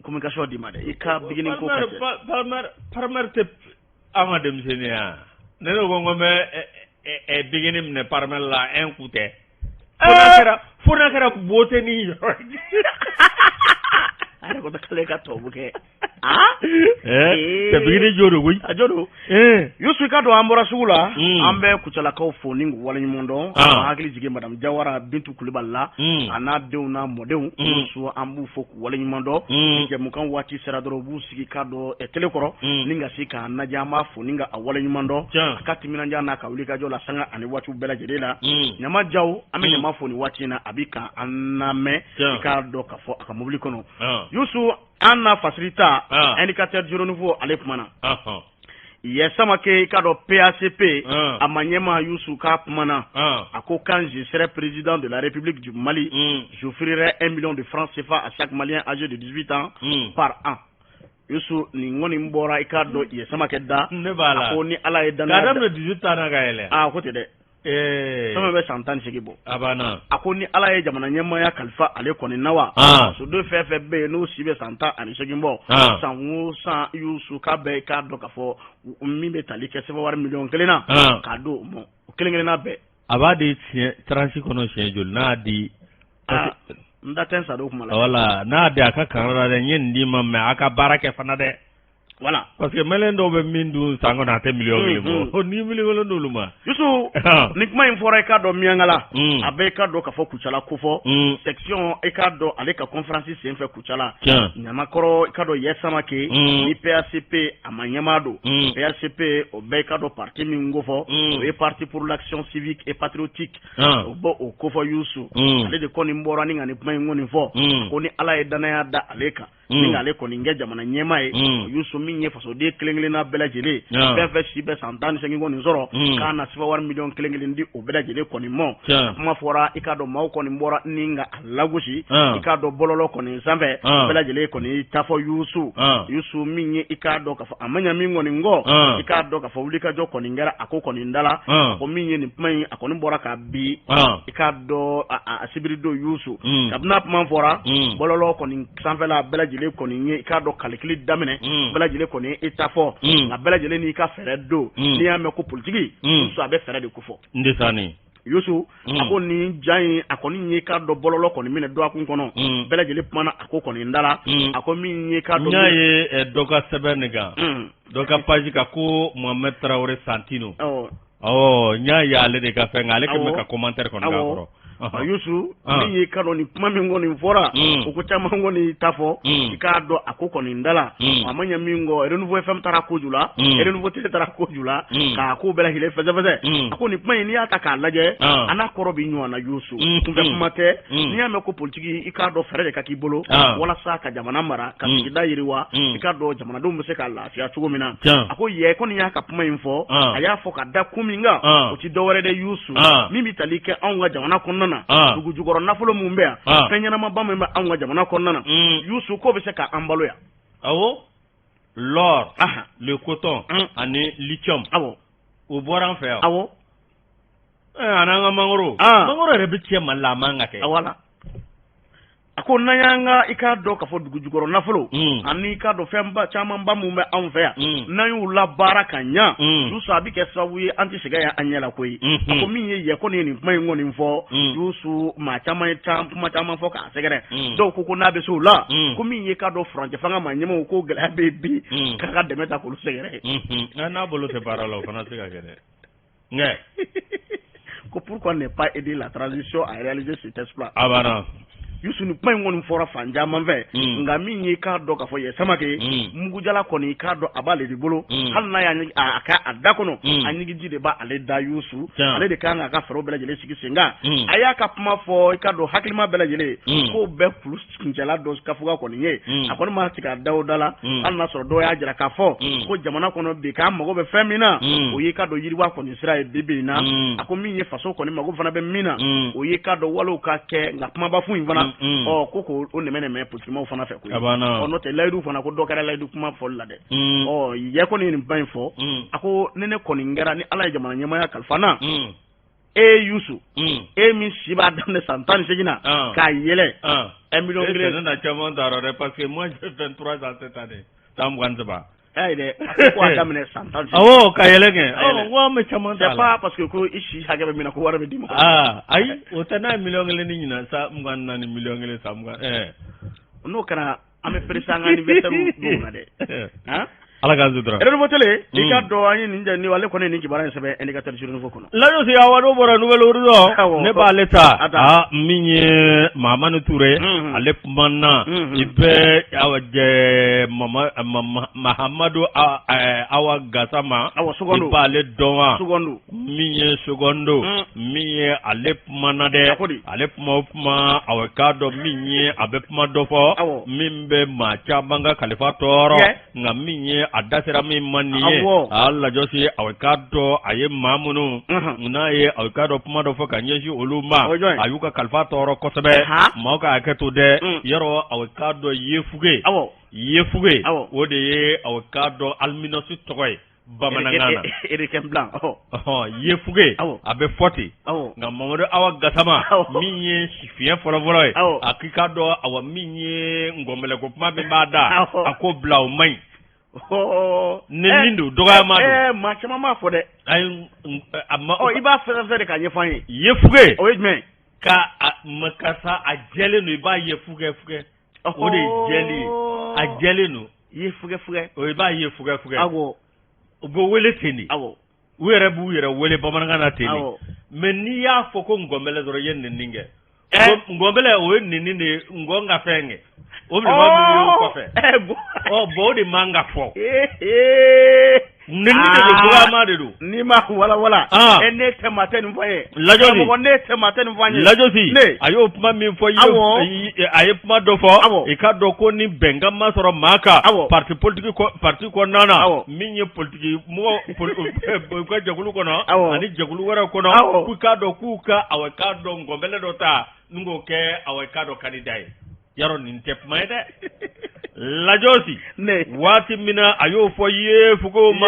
communication d'i ma dɛ, i ka bigini ko ka cɛ. Palmer, Palmer tɛ an ka denmisɛnnin ya. Ne ko n bɛ bigini minɛ Palmer la, un coup tɛ. Fo n'a kɛra beauté ni yɔrɔ ye. A yɛrɛ ko k'ale ka tubabu kɛ. Cɛ, bigini jo don koyi. A jo don. Yusu, i ka dɔn an bɔra sugu la, an bɛ Kucalakaw fo ni k'u waleɲuman dɔn. An hakili jigin madame Jawara Bintu Kulibali la, a n'a denw n'a mɔdenw. Yusu, an b'u fo k'u waleɲuman dɔn. Ni jɛmukan waati sera dɔrɔn, u b'u sigi ka dɔn télé kɔrɔ ni ka se k'a lajɛ. An b'a fo ni ka a waleɲuman dɔn, a ka timinandiya n'a ka wulikajɔ la sanga ani waatiw bɛɛ lajɛlen la. Ɲama Jaw, an bɛ Ɲama fo nin waati in na, a bɛ ka an lamɛn, i k'a dɔn k'a fɔ a ka mobili kɔnɔ. Yusu, an na fasiri ta indicateur du renouveau, ale kumana Yɛ Samake, i k'a dɔn PACP a ma ɲɛma. Yusu k'a kumana, a ko: quand je serai président de la République du Mali, j'offrirai 1 million de francs CFA à chaque Malien âgé de 18 ans par an. Yusu, nin kɔni bɔra, i k'a dɔn, Yɛ Samakɛ da. Ne b'a la. A ko ni Ala ye danaya. K'a daminɛ 18 ans na ka yɛlɛ. Aa, ko ten dɛ. Fɛn fɛn bɛ san 18 bɔ. A banna. A ko ni Ala ye jamana ɲɛmaaya kalifa ale kɔni na wa, soden fɛn fɛn bɛ yen n'o si bɛ san 18 bɔ, san o san, Yusu, k'a bɛɛ, k'a dɔn k'a fɔ min bɛ tali kɛ sɛbɛn wari miliyɔn 1 na, k'a d'o ma, o kelen kelenna bɛɛ. A b'a di siɲɛ tranche kɔnɔ siɲɛ joli n'a di? N da tɛ n sa don kuma la. Wala n'a di, a ka kan la dɛ, n ye nin d'i ma, mais a ka baara kɛ fana dɛ. Voilà. Parce que malien dɔw bɛ min dun san kɔnɔ, a tɛ miliyɔn 1 bɔ. Ni miliyɔn 1 d'olu ma. Yusu, nin kuma in fɔra, i k'a dɔn, Miyankala, a bɛ, i k'a dɔn k'a fɔ Kucala kofɔ section, i k'a dɔn, ale ka conférence senfɛ Kucala. Ɲamakɔrɔ, i k'a dɔn, Yɛ Samake ni PACP a ma ɲɛmaa don. PACP, o bɛɛ, i k'a dɔn, parti min kofɔ, o ye Parti pour l'action civique et patriotique, o bɔ o kofɔ. Yusu, ale de kɔni bɔra ni ka nin kuma in kɔni fɔ ko ni Ala ye danaya da ale kan ni k'ale kɔni kɛ jamana ɲɛmaa ye, Yusu, min ye fasoden kelen kelenna bɛɛ lajɛlen, fɛn fɛn si bɛ san 18 kɔni sɔrɔ, k'a na sifa wari miliyɔn 1 kelen di o bɛɛ lajɛlen kɔni mɔ. Kuma fɔra, i k'a dɔn, maaw kɔni bɔra ni ka a lagosi, i k'a dɔn, bɔlɔlɔ kɔni sanfɛ, bɛɛ lajɛlen kɔni ta fɔ Yusu. Yusu, min ye, i k'a dɔn k'a fɔ a ma ɲɛ min kɔni kɔ, i k'a dɔn k'a fɔ wulikajɔ kɔni kɛra a ko kɔni da la. Ko min ye nin kuma in, a kɔni bɔra ka bi, i k'a dɔn, a sibiri don. Yusu, kabini a kuma fɔra bɔlɔlɔ kɔni sanfɛla, bɛɛ lajɛlen kɔni ye, i k'a dɔn, kalikili daminɛ, bɛɛ lajɛlen kɔni i ta fɔ. Nka bɛɛ lajɛlen n'i ka fɛɛrɛ don. N'i y'a mɛn ko politiki, Yusu, a bɛ fɛɛrɛ de ko fɔ. N tɛ sa nin. Yusu, a ko nin ja in, a kɔni ye, k'a dɔn, bɔlɔlɔ kɔni minɛ dɔgɔkun kɔnɔ, bɛɛ lajɛlen kumana a ko kɔni da la. A ko min ye, k'a dɔn. N y'a ye dɔ ka sɛbɛn nin kan, dɔ ka page kan, ko Mohamed Traoré Santino. Awɔ, n y'a ye ale de ka fɛn kan, ale kɛlen bɛ ka commentaire kɔni k'a kɔrɔ. Yusu, min ye, ka dɔn, nin kuma min kɔni fɔra, o ko caman kɔni ta fɔ, i k'a dɔn, a ko kɔni da la. A ma ɲɛ min kɔ, Renouveau FM taara koju la, Renouveau Télé taara koju la, k'a ko bɛɛ lajɛlen fɛsɛfɛsɛ. A ko nin kuma in, n'i y'a ta k'a lajɛ, a n'a kɔrɔ bɛ ɲɔgɔn na. Yusu, kunfɛ kuma tɛ. N'i y'a mɛn ko politiki, i k'a dɔn, fɛɛrɛ de ka k'i bolo walasa ka jamana mara, ka sigida yiriwa, i k'a dɔn, jamanadenw bɛ se ka lafiya cogo min na. A ko yɛ kɔni y'a ka kuma in fɔ, a y'a fɔ ka da kun min kan, o ti dɔwɛrɛ dɛ, Yusu, min bɛ tali kɛ anw ka jamana kɔnɔna na, dugu jukɔrɔ nafolo min bɛ yan, fɛn ɲɛnamaba min bɛ anw ka jamana kɔnɔna na, Yusu, k'o bɛ se k'an balo yan. Awɔ, l'or, le coton ani lithium. O bɔra an fɛ yan. A n'an ka mangoro. Mangoro yɛrɛ bɛ tiɲɛ Mali la, a man ka kɛ. Wala a ko n'an y'an ka, i k'a dɔn k'a fɔ dugu jukɔrɔ nafolo ani i k'a dɔn fɛnba camanba mun bɛ anw fɛ yan, n'an y'u labaara ka ɲa, Yusu, a bɛ kɛ sababu ye an tɛ sɛgɛn yan an ɲɛ la koyi. A ko min ye yɛ kɔni ye nin kuma in kɔni fɔ, Yusu, maa caman ye kuma caman fɔ k'a sɛgɛrɛ. Dɔw ko ko n'a bɛ se o la, ko min ye, k'a dɔn, furancɛ fanga maa ɲɛmaaw ko gɛlɛya bɛ bi, k'a ka dɛmɛ ta k'olu sɛgɛrɛ. N'a bolo tɛ baara la, o fana tɛ se ka kɛ dɛ. Nka ko pourquoi ne pas aider la transition à réaliser cet exploit? A banna. Yusu, ni kuma in kɔni fɔra fan caman fɛ. Nka min ye, k'a dɔn k'a fɔ Yɛ Samake, mugujala kɔni, k'a dɔn, a b'ale de bolo. Hali n'a y'a a ka a da kɔnɔ, a ɲigiji de b'ale da. Yusu, ale de kan k'a ka fɛɛrɛw bɛɛ lajɛlen sigi sen kan. A y'a ka kuma fɔ, i k'a dɔn, hakilima bɛɛ lajɛlen k'o bɛɛ kulu kuncɛla dɔ kafuga kɔni ye. A kɔni ma tigɛ a da o da la, hali n'a sɔrɔ dɔw y'a jira k'a fɔ ko jamana kɔnɔ bi, k'an mago bɛ fɛn min na, o ye, k'a dɔn, yiriwa kɔni sira ye bi bi in na. A ko min ye faso kɔni mago fana bɛ min na, o ye, k'a dɔn, walew ka kɛ. Nka kumaba fun in fana Ɔ ko k'o nɛmɛ nɛmɛ politikimaaw fana fɛ koyi. Ɔ n'o tɛ layidu fana ko dɔ kɛra layidu kuma fɔli la dɛ. Ɔ yɛ kɔni ye nin ba in fɔ, a ko ni ne kɔni kɛra, ni Ala ye jamana ɲɛmaaya kalifa n na, e Yusu, e min si b'a daminɛ san 18 na k'a yɛlɛ 1 million 1. Ne na caman t'a rɔ dɛ, parce que moi j'ai 23 ans cette année, san 23. Ayi dɛ, a ko k'a daminɛ san 18. Awɔ, ka yɛlɛ kɛ. Ɔ n ko an bɛ caman t'a la. C'est pas parce que ko i si hakɛ bɛ min na ko wari bɛ d'i ma. Aa ayi, o tɛ. N'a ye miliyɔn 1 ni ɲinan sa 24 miliyɔn 1 san 20 ɛɛ. N'o kɛra, an bɛ presser an ka anniversaire donw na dɛ. Han. Ala k'an sutura. Renouveau Télé, i ka dɔn an ye nin jɛ ni ale kɔni ye nin kibaruya in sɛbɛn Indicateur du Renouveau kɔnɔ. Lajosi, awa n'o bɔra Nouvel Horizon, ne b'ale ta. Aa min ye Mahamani Ture, ale kumana i bɛ awa jɛ Mahamadu Awa Gasama. Awɔ, Secondo. I b'ale dɔn wa? Secondo. Min ye Secondo, min ye ale kumana dɛ, ale kuma o kuma, awa k'a dɔn min ye a bɛ kuma dɔ fɔ min bɛ maa caman ka kalifa tɔɔrɔ. Nka min ye a da sera min ma nin ye, a lajɔsi, a k'a dɔn a ye maa minnu n'a ye, a k'a dɔn kuma dɔ fɔ ka ɲɛsin olu ma, a y'u ka kalifa tɔɔrɔ kosɛbɛ. Maaw ka hakɛ to dɛ, yɔrɔ a k'a dɔn yefuge, yefuge o de ye a k'a dɔn albinos tɔgɔ ye bamanankan na. Requin blanc. Yefuge a bɛ fɔ ten. Nka Mamadu Awa Gasama, min ye sifiɲɛ fɔlɔfɔlɔ ye, a k'i k'a dɔn awa min ye ngɔnbɛlɛko kuma min b'a da, a ko bila o man ɲi. Nɛni don, dɔgɔyama don. Maa caman b'a fɔ dɛ. Ayi, a ma. I b'a fɛn fɛn de k'a ɲɛfɔ an ye. Yefuge. O ye jumɛn ye? Ka a karisa a jɛlen don, i b'a ye fugɛ fugɛ. O de ye jɛli ye, a jɛlen don. Ye fugɛ fugɛ. O i b'a ye fugɛ fugɛ. Awɔ. U bɛ wele ten de. Awɔ. U yɛrɛ b'u yɛrɛ wele bamanankan na ten de. Mais n'i y'a fɔ ko ngɔnbɛlɛ dɔrɔn, i ye nɛni kɛ. Ngɔnbɛlɛ, o ye nɛni de ye, ngɔn ka fɛn kɛ. O bilenman min bɛ o kɔfɛ. Ɔ bon, o de man ka fɔ. Nɛni de don, dɔgɔyama de don. N'i ma walawala. Ne tɛ maa tɛ nin fɔ n ye. Lajɔsi. Karamɔgɔ, ne tɛ maa tɛ nin fɔ an ye. Lajɔsi. Ne. A y'o kuma min fɔ. Awɔ. A ye kuma dɔ fɔ. Awɔ. I k'a dɔn ko ni bɛnkan ma sɔrɔ maa kan. Awɔ. Parti politique parti kɔnɔna na. Awɔ. Min ye politique mɔgɔ u ka jɛkulu kɔnɔ. Awɔ. Ani jɛkulu wɛrɛw kɔnɔ. Awɔ. K'u k'a dɔn k'u ka awa k'a dɔn ngɔnbɛlɛ dɔ ta n k'o kɛ awa k'a dɔn candidat ye. Yarɔ, nin tɛ kuma ye dɛ, lajɔsi. Ne. Waati min na a y'o fɔ yefugew ma,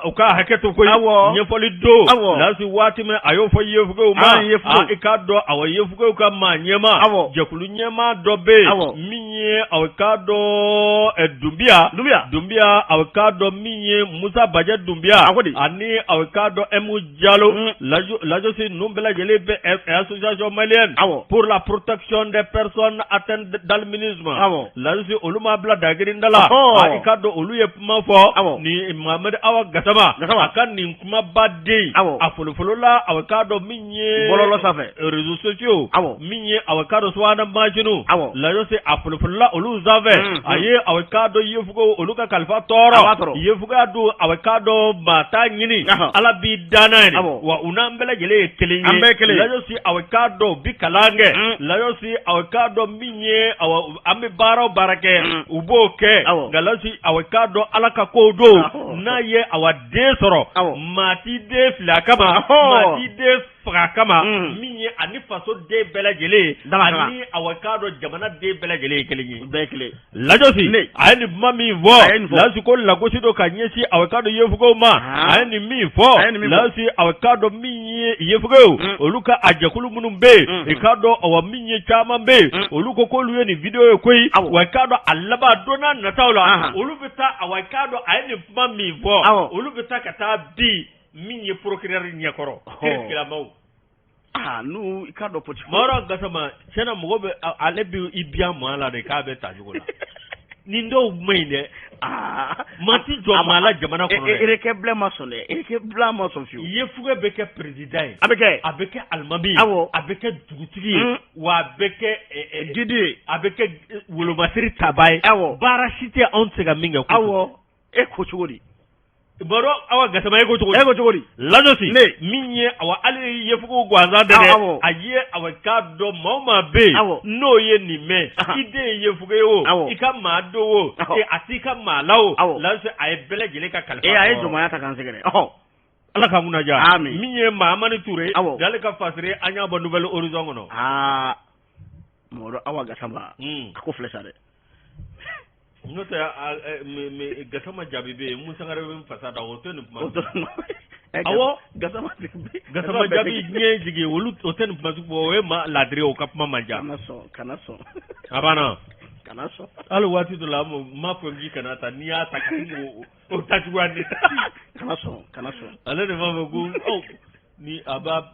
u ka hakɛ to koyi. Awɔ. Ɲɛfɔli don. Awɔ. Lasi, waati min a y'o fɔ yefugew ma, i k'a dɔn awa yefugew ka maa ɲɛmaa. Awɔ. Jɛkulu ɲɛmaa dɔ bɛ yen. Awɔ. Min ye aw k'a dɔn Dunbiya. Dunbiya. Dunbiya, aw k'a dɔn min ye Musa Bajɛ Dunbiya. A ko di. Ani aw k'a dɔn Emu Jalo. Lajɔsi, ninnu bɛɛ lajɛlen bɛ association malienne. Awɔ. Pour la protection des personnes atteintes d'albinisme. Awɔ. Lajɔsi, olu ma bila dagirinda la. I k'a dɔn olu ye kuma fɔ. Awɔ. Ni Mohamed Awa Gasama. Gasama. A ka nin kumaba den. Awɔ. A folofolo la, aw k'a dɔn min ye. Bɔlɔlɔ sanfɛ. Réseaux sociaux. Awɔ. Min ye aw k'a dɔn subahana mansinw. Awɔ. Lajɔsi, a folofolo la olu sanfɛ. A ye aw k'a dɔn yefugew olu ka kalifa tɔɔrɔ. A b'a tɔɔrɔ. Yefugeya dun, aw k'a dɔn maa t'a ɲini. Ala b'i dan n'a ye. Awɔ. Wa u n'an bɛɛ lajɛlen ye kelen ye. An bɛɛ kelen. Lajɔsi, aw k'a dɔn u bi kalan kɛ. Lajɔsi, aw k'a dɔn min ye awa an bɛ baara o baara kɛ, u b'o kɛ. Awɔ. Nka lajɔsi, aw k'a dɔn Ala ka kow don. Awɔ. N'a ye awa den sɔrɔ. Awɔ. Maa t'i den fili a kama. Maa t'i den faga a kama. Min ye ani faso den bɛɛ lajɛlen. Ani awa k'a dɔn jamana den bɛɛ lajɛlen ye kelen ye. Bɛɛ kelen. Lajɔsi, a ye nin kuma min fɔ. A ye nin fɔ. Lajɔsi ko lagosi don ka ɲɛsin aw k'a dɔn yefugew ma. A ye nin min fɔ. A ye nin min fɔ. Lajɔsi, aw k'a dɔn min ye yefugew olu ka a jɛkulu minnu bɛ yen. I k'a dɔn awa min ye caman bɛ yen. Olu ko k'olu ye nin video ye koyi. Awɔ. Wa i k'a dɔn a laban don n'a nataw la. Olu bɛ taa awa k'a dɔn a ye nin kuma min fɔ. Awɔ. Olu bɛ taa ka taa bin min ye procureur ɲɛkɔrɔ. Kiiritigɛlamaaw. Aa, n'u i k'a dɔn politique. Mara Gasama, tiɲɛna mɔgɔ bɛ ale bɛ i biyan maa la de k'a bɛ ta cogo la. Nin dɔw man ɲi dɛ. Maa ti jɔ maa la jamana kɔnɔ dɛ. Requin blanc ma sɔn dɛ. Requin blanc ma sɔn fiyewu. Yefuge bɛ kɛ président ye. A bɛ kɛ. A bɛ kɛ alimami ye. Awɔ. A bɛ kɛ dugutigi ye. Wa a bɛ kɛ didi ye. A bɛ kɛ wolomasiri tabaa ye. Awɔ. Baara si tɛ anw tɛ se ka min kɛ. Awɔ. E ko cogo di? Baro Awa Gasama, e ko cogo di? E ko cogo di? Lajɔsi. Ne. Min ye awa hali yefugew gansan tɛ dɛ. Awɔ. A ye awa k'a dɔn maa o maa bɛ yen. Awɔ. N'o ye nin mɛn. I den ye yefuge ye o. Awɔ. I ka maa don o. Awɔ. A t'i ka maa la o. Awɔ. Lajɔsi, a ye bɛɛ lajɛlen ka kalifa. Ee, a ye jɔnmaya ta k'an sɛgɛrɛ. Ɔhɔ. Ala k'an kunna diya. Amin. Min ye Mahamani Ture. Awɔ. Ale ka fasiri an y'a bɔ Nouvel Horizon kɔnɔ. Aa. Mɔgɔ Mamadu Awa Gasama, a ko filɛ sa dɛ. N'o tɛ, Gasama jaabi bɛ yen, Umu Sangare bɛ fasa da, o tɛ nin kuma. Awɔ, Gasama. Gasama jaabi diɲɛ jigi, olu o tɛ nin kuma sugu fɔ, o ye maa ladiri ye, o ka kuma man ca. Kana sɔn, kana sɔn. A banna. Kana sɔn. Hali waati dɔ la, n m'a fɔ k'i kana ta, n'i y'a ta ka o ta cogoya de. Kana sɔn, kana sɔn. Ale de b'a fɔ ko ni a b'a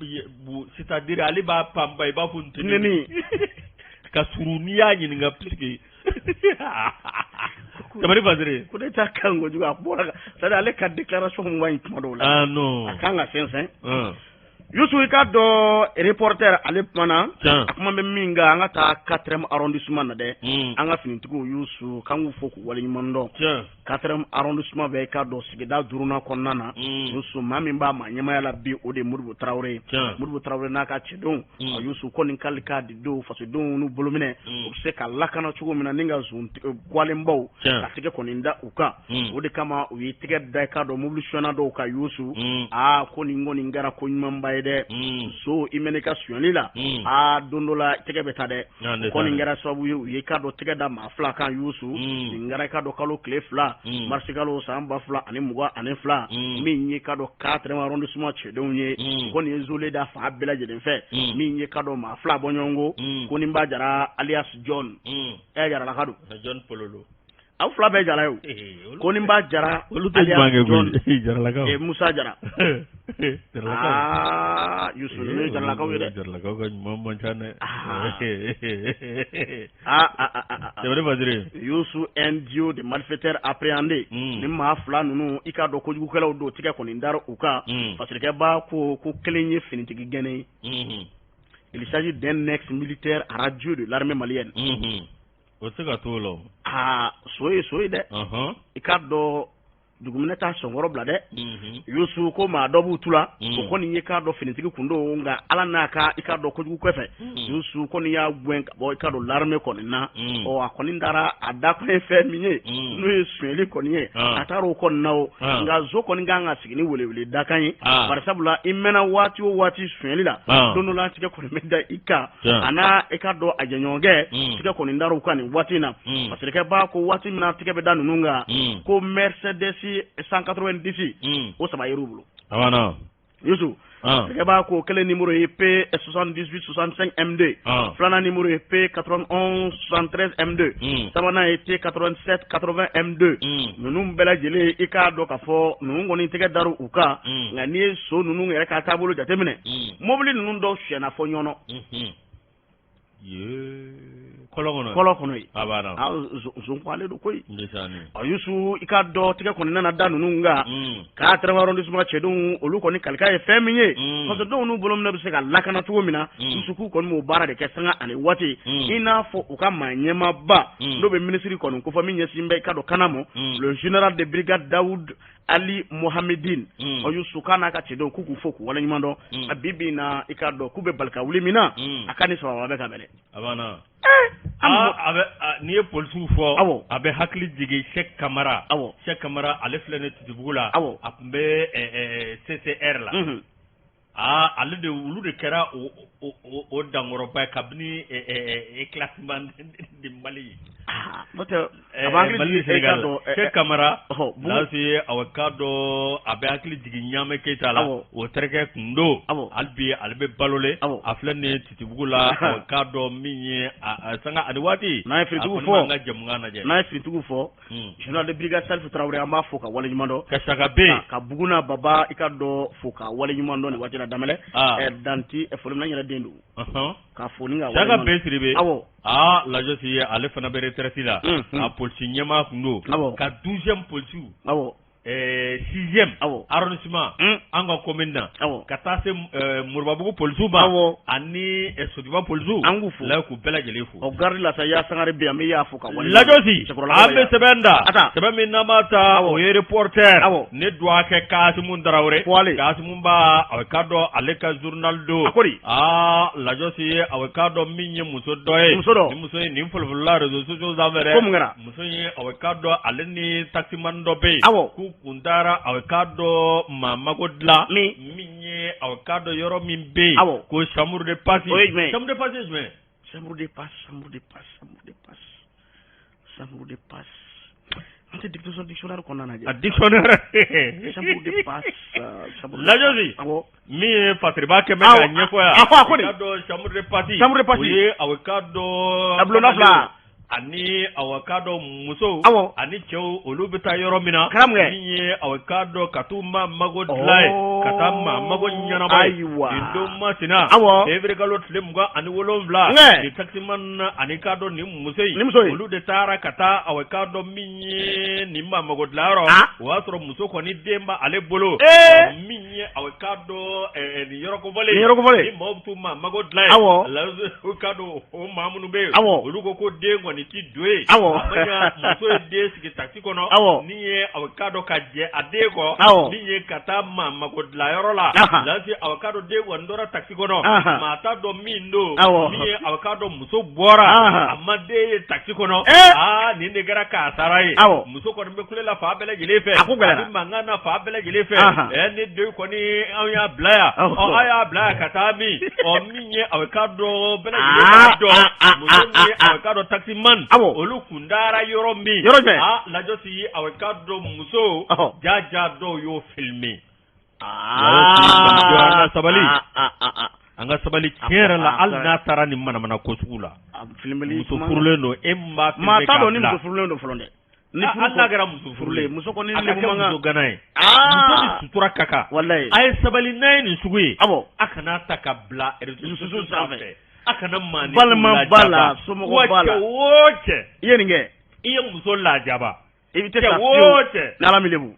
c'est à dire ale b'a panpa i b'a fɔ neni ka surun, n'i y'a ɲininka puisque Tabari Fasere. Coup d'état kan kojugu, a bɔra c'est à dire ale ka déclaration mun ka ɲi tuma dɔw la. Ah non. A kan ka sɛnsɛn. Yusu, i k'a dɔn, reporter ale kumana. A kuma bɛ min kan, an ka taa quatrième arrondissement na dɛ. An ka finitigiw, Yusu, k'an k'u fo k'u waleɲuman dɔn. Quatrième arrondissement bɛ, i k'a dɔn, sigida duurunan kɔnɔna na. Yusu, maa min b'a maa ɲɛmaaya la bi, o de ye Modibo Tarawele ye. Modibo Tarawele n'a ka cɛdenw, Yusu, ko nin k'ale k'a di denw fasodenw n'u bolominɛ, u bɛ se ka lakana cogo min na ni ka zon gwalenbaw ka tɛgɛ kɔni da u kan. O de kama u ye tɛgɛ da, i k'a dɔn, mobili suyana dɔw kan. Yusu, aa, ko nin kɔni kɛra ko ɲumanba ye dɛ. So i mɛnna i ka suyali la, aa, don dɔ la tɛgɛ bɛ taa dɛ. Ko nin kɛra sababu ye u ye, i k'a dɔn, tɛgɛ da maa fila kan. Yusu, nin kɛra, i k'a dɔn, kalo tile 2, marisi kalo, san 2022, min ye, k'a dɔn, quatrième arrondissement cɛdenw ye. Ko nin ye zole da fan bɛɛ lajɛlen fɛ, min ye, k'a dɔn, maa fila bɔ ɲɔgɔn ko ko nin b'a Jara alias John ɛ Jaralaka don. John Pololo. Aw fila bɛɛ Jara ye o. Ko nin b'a Jara Olu tɛ ɲuman kɛ koyi, Jaralakaw. Musa Jara. Aa, Yusu, ninnu ye Jaralakaw ye dɛ. Jaralakaw ka ɲuman man ca dɛ. Ah ah ah. Tabari Fasere. Yusu, un duo de malfaiteurs appréhendé. Ni maa fila ninnu, i k'a dɔn, kojugukɛlaw don, tigɛ kɔni dara u kan. Fasirikɛba ko kelen ye finitigi gɛnɛ ye. Il s'agit d'un ex-militaire radié de l'armée malienne. O tɛ se ka t'o la o. Aa, so ye so ye dɛ. I k'a dɔn, duguminɛ t'a sɔnkɔrɔ bila dɛ. Yusu, ko maa dɔ b'u tu la, o kɔni ye, k'a dɔn, finitigi kun don, nka Ala n'a ka, i k'a dɔn, kojugu kɔfɛ, Yusu kɔni y'a gɛn ka bɔ, i k'a dɔn, l'armée kɔni na. Ɔ, a kɔni taara, a da kɔni ye fɛn min ye, n'o ye sonyɛli kɔni ye, a taara o kɔni na o. Nka zo kɔni kan ka sigi ni welewele dakan ye, bari sabula i mɛnna waati o waati sonyɛli la, don dɔ la tigɛ kɔni bɛ da i kan. A n'a, i k'a dɔn, a jɛɲɔgɔnkɛ, tigɛ kɔni dar'u kan nin waati in na. Fasirikɛ b'a ko waati min na tigɛ bɛ da ninnu kan, ko Mercedes 190, o saba yer'u bolo. A banna. Yusu, fasirikɛ b'a ko kelen numéro ye P 78 65 M2, filanan numéro ye P 91 73 M2, sabanan ye T 87 80 M2. Ninnu bɛɛ lajɛlen, i k'a dɔn k'a fɔ ninnu kɔni tɛgɛ dar'u u kan. Nka n'i ye so ninnu yɛrɛ ka taabolo jateminɛ, mobili ninnu dɔw siyɛnna fɔ ɲɔnɔ. Kɔlɔn kɔnɔ. Kɔlɔn kɔnɔ yen. A banna. Zon ko ale don koyi. A Yusu, i k'a dɔn, tigɛ kɔni nana da ninnu kan. Quatrième arrondissement cɛdenw, olu kɔni kalikan ye fɛn min ye, fasodenw n'u bolominɛ bɛ se ka lakana cogo min na, Yusu, k'u kɔni b'o baara de kɛ sanga ani waati, i n'a fɔ u ka maa ɲɛmaaba n'o bɛ minisiri kɔni kofɔ, min ɲɛsin bɛ, i k'a dɔn, kana ma, le général de brigade Daoud Ali Mohamedine. Ɔ Yusu, k'a n'a ka cɛdenw, k'u k'u fo k'u waleɲuman dɔn. A bi bi in na, i k'a dɔn k'u bɛ bali ka wuli min na, a ka ni sababa bɛ ka bɛn dɛ. A banna. A bɛ, n'i ye polisiw fɔ, a bɛ hakili jigin Sɛki Kamara. Sɛki Kamara, ale filɛ nin Tutubugu la. A tun bɛ CCR la. Aa, ale de, olu de kɛra o dankɔrɔba ye kabini éclatement de Mali. N'o tɛ, a b'an hakili Mali ni jigin, i k'a Sénégal. dɔn, Sɛki Kamara lase, a k'a dɔn, a bɛ hakili jigin Ɲame Keyita la. O terikɛ kun don. Hali bi ale bɛ balolen. A filɛ nin ye Tutubugu la. A k'a dɔn min ye sanga ani waati. N'a ye finitigiw fɔ, an ka jɛmukan lajɛ. N'a ye finitigiw fɔ, général de brigade Salifu Tarawele, an b'a fo ka waleɲuman dɔn. Ka Saka bɛ yen. Ka Buguna Baba, i ka dɔn, fo ka waleɲuman dɔn nin waati la. Daminɛ danti foli min na, n yɛrɛ den don, ka fo ni ka Saka bɛ Siribe. Awɔ. Aa, Lajɔsi ye, ale fana bɛ retraite la. A polisi ɲɛmaa kun don. Ka 12e polisiw. Sixième arrondissement, an ka commune na, ka taa se Moribabugu polisiw ma ani Sotuba polisiw. An k'u fo. La, k'u bɛɛ lajɛlen fo. O garde la sa, ya Sangare bɛ yan, n bɛ y'a fo ka wale. Lajɔsi, an bɛ sɛbɛn da, sɛbɛn min n'an b'a ta, o ye Reporter. Ne dɔgɔkɛ Kasimu Tarawele. Fɔale. Kasimu ba, a k'a dɔn, ale ka journal don. A ko di? Aa, Lajɔsi, a k'a dɔn min ye muso dɔ ye. Muso dɔ. Ni muso ye nin fɔlɔfɔlɔla réseaux sociaux sanfɛ dɛ. Ko mun kɛra? Muso in, a k'a dɔn, ale ni taximan dɔ bɛ yen. K'u kun taara, a k'a dɔn, maa mago dilan. Min? Min ye, a k'a dɔn, yɔrɔ min bɛ yen. Ko chambre de passe. O ye jumɛn ye? Chambre de passe ye jumɛn ye? Chambre de passe, chambre de passe, chambre de passe, chambre de passe. An tɛ dictionnaire kɔnɔna lajɛ. A dictionnaire. Chambre de passe. Chambre de Lajɔsi. Awɔ. Min ye Fasiriba kɛ bɛ k'a ɲɛfɔ yan. A ko a ko de. I k'a dɔn chambre de passe. Chambre de passe. O ye awɔ i k'a dɔn. A bulonda fila. Ani awɔ k'a dɔn musow. Awɔ. Ani cɛw olu bɛ taa yɔrɔ min na. Karamɔgɔkɛ. Min ye awɔ k'a dɔn ka t'u maa mago dilan yen. Ka taa maa mago ɲɛnabɔ yen. Ayiwa. Nin don masina. Awɔ. Février kalo tile 27. Ŋɛ. Nin taximan ani k'a dɔn nin muso in. Nin muso in. Olu de taara ka taa awɔ k'a dɔn min ye nin maa mago dilan yɔrɔ. Ah. O y'a sɔrɔ muso kɔni den b'ale bolo. Ee. Min ye awɔ k'a dɔn nin yɔrɔ kofɔlen. Nin yɔrɔ kofɔlen. Ni maaw bɛ t'u maa mago dilan yen. Awɔ. Awɔ. K'a dɔn o maa minnu bɛ yen. Awɔ. Olu ko ko den kɔni ti don yen. Awɔ. A ma ɲa muso ye den sigi taxi kɔnɔ. Awɔ. Min ye awɔ k'a dɔn ka jɛ a den kɔ. Awɔ. Min ye ka taa maa mago dilan yɔrɔ la. Ahan. Lasi awɔ k'a dɔn den kɔni tora taxi kɔnɔ. Ahan. Maa t'a dɔn min don. Awɔ. Min ye awɔ k'a dɔn muso bɔra. Ahan. A ma den ye taxi kɔnɔ. Ee. Aa nin de kɛra kasara ye. Awɔ. Muso kɔni bɛ kule la fan bɛɛ lajɛlen fɛ. A ko gɛlɛyara. A bɛ mankan na fan bɛɛ lajɛlen fɛ. Ahan. Ɛ ni den kɔni anw y'a bila yan. Awɔ. Ɔ aw y'a bila yan ka taa min. Ɔ min ye awɔ k'a dɔn bɛɛ lajɛlen b'a dɔn. Muso min ye awɔ k'a dɔn taximan. Awɔ. Olu kun taara yɔrɔ min. Yɔrɔ jumɛn? Aa Lajɔsi awɔ k'a dɔn muso. Ɔhɔ. Ja ja dɔw y'o filmer. Aa. An ka sabali. Aa aa. An ka sabali tiɲɛ yɛrɛ la hali n'a taara nin manamana ko sugu la. Filmeli Muso furulen don e min b'a Maa filmer t'a k'a dɔn ni bila. muso furulen don fɔlɔ dɛ. Ni Hali n'a kɛra muso furulen muso kɔni a ka lebu kɛ man kan. muso gana ye. Muso ni sutura ka kan. Walayi. A ye sabali n'a ye nin sugu ye. Awɔ. A kana ta ka bila réseaux sociaux sanfɛ. A kana maaninfin Balima b'a la, lajaba. somɔgɔw b'a la. Wa cɛ o cɛ. I ye nin kɛ. I ye muso lajaba. I bɛ tɛ Cɛ sa o fiyewu. cɛ. Ni Ala m'i lebu.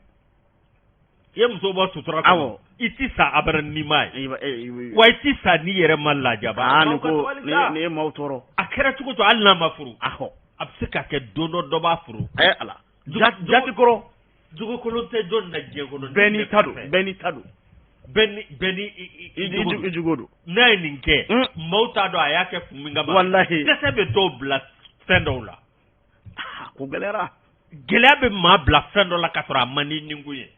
I ye muso bɔ sutura kɔnɔ. Awɔ. I ti sa abada n'i m'a ye. I Wa i ti sa n'i yɛrɛ ma lajaba. Aa Maaw nin ka ko sabali sa. nin ye maaw tɔɔrɔ. A kɛra cogo cogo hali n'a ma furu. Ahɔ. A bɛ se ka kɛ don dɔ dɔ b'a furu. Ɛ Ala. Jati kɔrɔ. Jogokolon tɛ jɔn na diɲɛ kɔnɔ. Bɛɛ n'i ta don. Bɛɛ n'i ta don. Bɛɛ ni i I jugo don. N'a ye nin kɛ. Maaw t'a dɔn a y'a kɛ kun min kama. Walahi. Dɛsɛ bɛ dɔw bila fɛn dɔw la. Ko gɛlɛyara. Gɛlɛya bɛ maa bila fɛn dɔ la k'a sɔrɔ a man di nikun ye.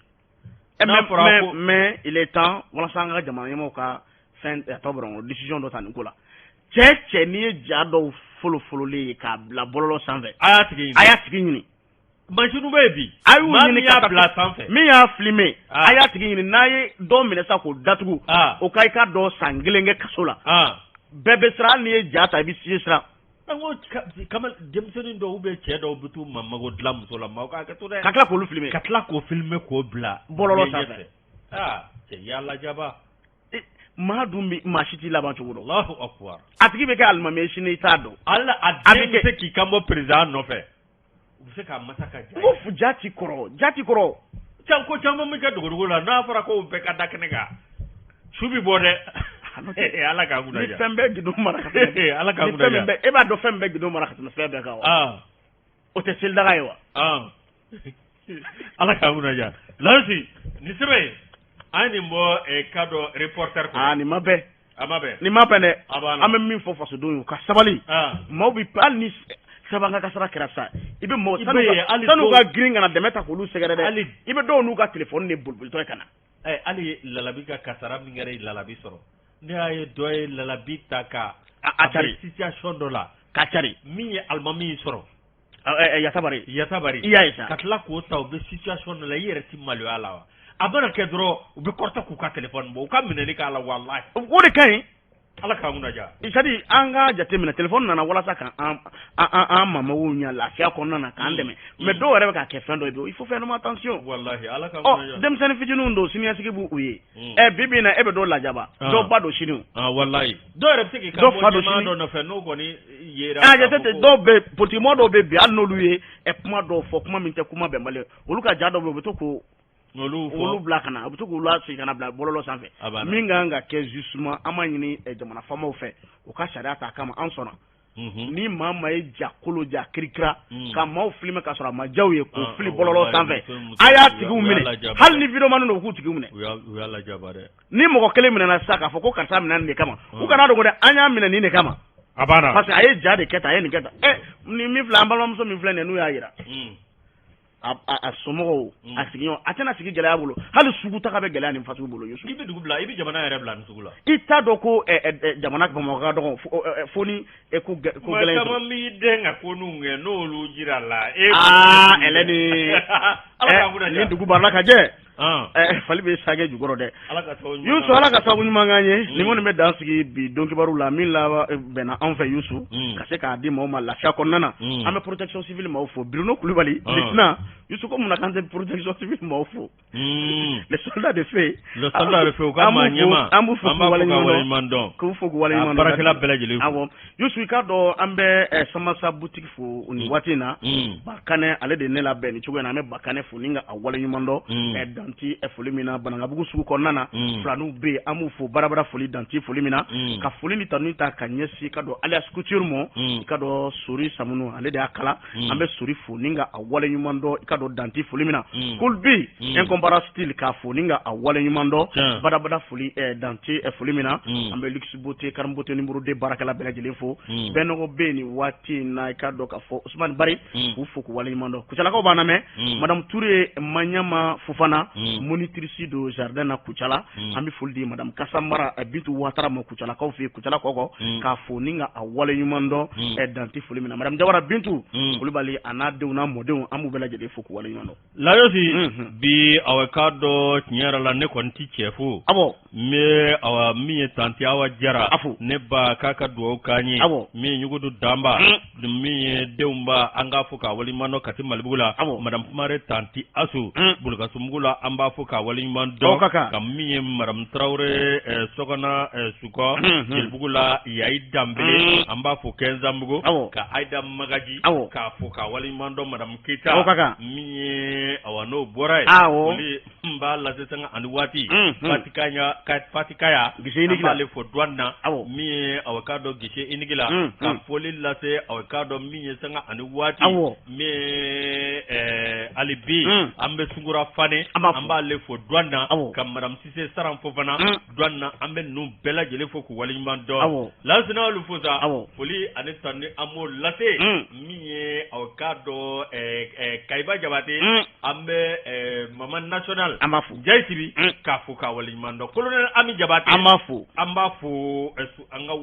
N'a fɔra ko Mais il est temps walasa an ka jamana ɲɛmɔgɔw ka fɛn a tɔ bɔrɔ décision dɔ ta nin ko la. Cɛ n'i ye ja dɔw folofololen ye k'a bila bɔlɔlɔ sanfɛ. A y'a tigi ɲini. A y'a tigi ɲini. Mansinw bɛ yen bi. A y'u Maa ɲini min ka y'a taa bila sanfɛ. Min y'a filmer. A y'a tigi ɲini n'a ye dɔ minɛ sa k'o datugu. O ka i ka dɔn san kelen kɛ kaso la. Bɛɛ bɛ siran hali n'i ye ja ta i bɛ siran. An ko kamal denmisɛnnin dɔw ou bien cɛ dɔw bɛ t'u ma mago dilan muso la maaw ka hakɛ to dɛ. Ka tila k'olu filmer. Ka tila k'o filmer k'o bila. Bɔlɔlɔ diɲɛ sanfɛ. ɲɛfɛ. Aa cɛ y'a lajaba. Maa dun bɛ maa si t'i laban cogo dɔn. Allahu akbar. A tigi bɛ kɛ alimami ye sini i t'a dɔn. Hali a den bɛ se k'i kan bɔ président nɔfɛ. U bɛ se k'a masa ka ja. N ko ja ti kɔrɔ ja ti kɔrɔ. Can ko caman bɛ kɛ dogodogo la n'a fɔra ko bɛɛ ka da kɛnɛ kan su bɛ bɔ dɛ. Ala k'an kunna Ni diya. fɛn bɛɛ gindo mara ka tɛmɛ. Ala k'an Ni kunna fɛn min diya. bɛ e b'a dɔn fɛn min bɛ gindo mara ka tɛmɛ fɛn bɛɛ kan wa. O tɛ selidaga ye wa. Ala k'an kunna diya. Lansi nin sɛbɛn in an ye nin bɔ ka dɔ reporter kɔnɔ. Aa nin ma bɛn. A ma bɛn. Nin ma bɛn dɛ. A banna. An bɛ min fɔ fasodenw ye u ka sabali. Maaw bɛ hali ni sɛbɛn ka kasara kɛra sa i bɛ mɔgɔ I bɛ ye, hali san'u dɔw- ka girin ka na dɛmɛ ta k'olu sɛgɛrɛ dɛ. Hali- I bɛ dɔw n'u ka telefɔni de bolibolitɔ ye ka na. Hali lalabi ka kasara min kɛra lalabi sɔrɔ ne y'a ye dɔ ye lalabi ta ka A cari. bɛ situation dɔ la K'a cari. min ye alimami sɔrɔ Yatabari. Yatabari I y'a ye sa. ka tila k'o ta u bɛ situation dɔ la i yɛrɛ ti maloya la wa a mana kɛ dɔrɔn u bɛ kɔrɔtɔ k'u ka téléphone bɔ u ka minɛli k'a la walahi O de ka ɲi. Ala k'an kunna diya. C'est à dire an ka jateminɛ téléphone nana walasa ka an an mamaw ɲɛ lafiya kɔnɔna na k'an dɛmɛ mais dɔw yɛrɛ bɛ k'a kɛ fɛn dɔ ye bi il faut faire attention. Walahi Ala k'an kunna Ɔ diya. denmisɛnnin fitininw don siniɲɛsigi b'u ye. Ɛ bi bi in na e bɛ dɔw lajaba. Dɔw ba don sini o. Walahi dɔw yɛrɛ bɛ se k'i kan Dɔw bɔ fa don ɲɛmaa sini. dɔ nɔfɛ n'o kɔni yera. A jate tɛ dɔw bɛ politikimɔgɔ dɔw bɛ bi hali n'olu ye kuma dɔw fɔ kuma min tɛ kuma bɛnbali ye olu ka ja dɔw bɛ yen u bɛ to k'o olu fɔ olu bila ka na a bɛ to k'u lasegin ka na bila bɔlɔlɔ sanfɛ. A banna. Min ka kan ka kɛ justement an b'a ɲini jamana faamaw fɛ u ka sariya ta a kama an sɔnna. Ni maa maa ye ja kolo ja kirikira ka maaw filmer k'a sɔrɔ a ma diya u ye k'o fili bɔlɔlɔ sanfɛ a y'a tigiw minɛ hali ni videoman don u k'u tigiw minɛ. U y'a lajaba dɛ. Ni mɔgɔ kelen minɛna sisan k'a fɔ ko karisa minɛ nin de kama u kana dogo dɛ an y'a minɛ nin de kama. A banna. Parce que a ye ja de kɛ tan a ye nin kɛ tan ɛ ni min filɛ an balimamuso min filɛ nin ye n'u y'a jira. A somɔgɔw, a sigiɲɔgɔn, a tɛna sigi gɛlɛya bolo. Hali sugu taga bɛ gɛlɛya nin fasugu bolo, Yusu. I bɛ dugu bila, i bɛ jamana yɛrɛ bila nin sugu la. I t'a dɔn ko jamana Bamakɔ ka dɔgɔ fo ni ko gɛlɛn. Maa caman b'i den ka ko ninnu kɛ n'olu jira la. Aa ɛlɛ ni ni dugu b'a la ka jɛ. Fali bɛ sage jukɔrɔ dɛ. Yusu, Ala ka sababu ɲuman k'an ye. Nin kɔni bɛ dan sigi bi don kibaru la min la bɛnna anw fɛ, Yusu, ka se k'a di maaw ma lafiya kɔnɔna na. An bɛ protection civile maaw fo. Bruno Kulubali lieutenant. Yusu, ko munna k'an tɛ protection civile maaw fo? Les soldats de feu. Les soldats de feu, u ka maa ɲɛma. An b'u fo k'u waleɲuman dɔn. K'u fo k'u waleɲuman dɔn. Baarakɛla bɛɛ lajɛlen. Awɔ, Yusu, i k'a dɔn an bɛ Samasa boutique fo nin waati in na. Bakanɛ, ale de ye ne labɛn nin cogo in na. An bɛ Bakanɛ fo ni ka a waleɲuman dɔn danti foli min na Banankabugu sugu kɔnɔna na. Filaninw bɛ yen, an b'u fo barabara foli danti foli min na. Ka foli ni tanu ta ka ɲɛsin ka dɔn alias Couture ma. I ka dɔn Sori Samunu, ale de y'a kala. An bɛ Sori fo ni ka a waleɲuman dɔn i ka dɔn danti foli min na. Kolbi incomparable style, k'a fo ni ka a waleɲuman dɔn badabada foli danti foli min na. An bɛ Luxe Beauté, Karim Beauté numéro 2 baarakɛla bɛɛ lajɛlen fo. Bɛnɔgɔ bɛ yen nin waati in na, i ka dɔn k'a fɔ Usumani Bari k'u fo k'u waleɲuman dɔn. Kucalakaw b'an lamɛn. Madame Touré Maɲama Fofana, monitrice do jardin na Kucala, an bɛ foli di madame Kasamara Bintu Watara ma Kucalakaw fɛ yen, Kucala kɔkɔ, k'a fo ni ka a waleɲuman dɔn danti foli min na. Madame Jawara Bintu Kulubali, a n'a denw n'a mɔdenw, an b'u bɛɛ lajɛlen fo k'u waleɲuman dɔn. Layosi, bi awa k'a dɔn tiɲɛ yɛrɛ la ne kɔni ti cɛ fo. Awɔ. N bɛ awa min ye tanti Awa Jara. A fo. Ne ba k'a ka dugawu k'an ye. Awɔ. Min ye Ɲugudu Danba. Min ye denw ba, an k'a fo k'a waleɲuman dɔn Kati Malibugu la. Awɔ. Madame Kumare tanti Asu. Bolokasumugu la, an b'a fo k'a waleɲuman dɔn. Aw ka kan. Ka min ye madame Tarawele Sɔgɔna Sukɔ. Jelibugu la Yayi Danbele. An b'a fo Kɛnzanbugu. Awɔ. Ka Ayida Magaji. Awɔ. K'a fo k'a waleɲuman dɔn madame Keyita. Aw ka kan. Min ye awa n'o bɔra yen. Awɔ. Foli n b'a lase sanga ani waati. Fatikaya. Guichet unique la. An b'ale fo douane na. Awɔ. Min ye awa k'a dɔn guichet unique la. Ka foli lase awa k'a dɔn min ye sanga ani waati. Awɔ. Min ye hali bi. An bɛ Sunkura Fane. An b'ale fo douane na. Awɔ. Ka madame Sise Saran Fofana. Douane na, an bɛ ninnu bɛɛ lajɛlen fo k'u waleɲuman dɔn. Awɔ. Lansina olu fo sa. Awɔ. Foli ani tanu an b'o lase. Min ye awa k'a dɔn Kayiba Jabate. An bɛ Mama National. An b'a fo. Jayi Sibi. K'a fo k'a waleɲuman dɔn. Colonel Ami Jabate. An b'a fo. An b'a fo an ka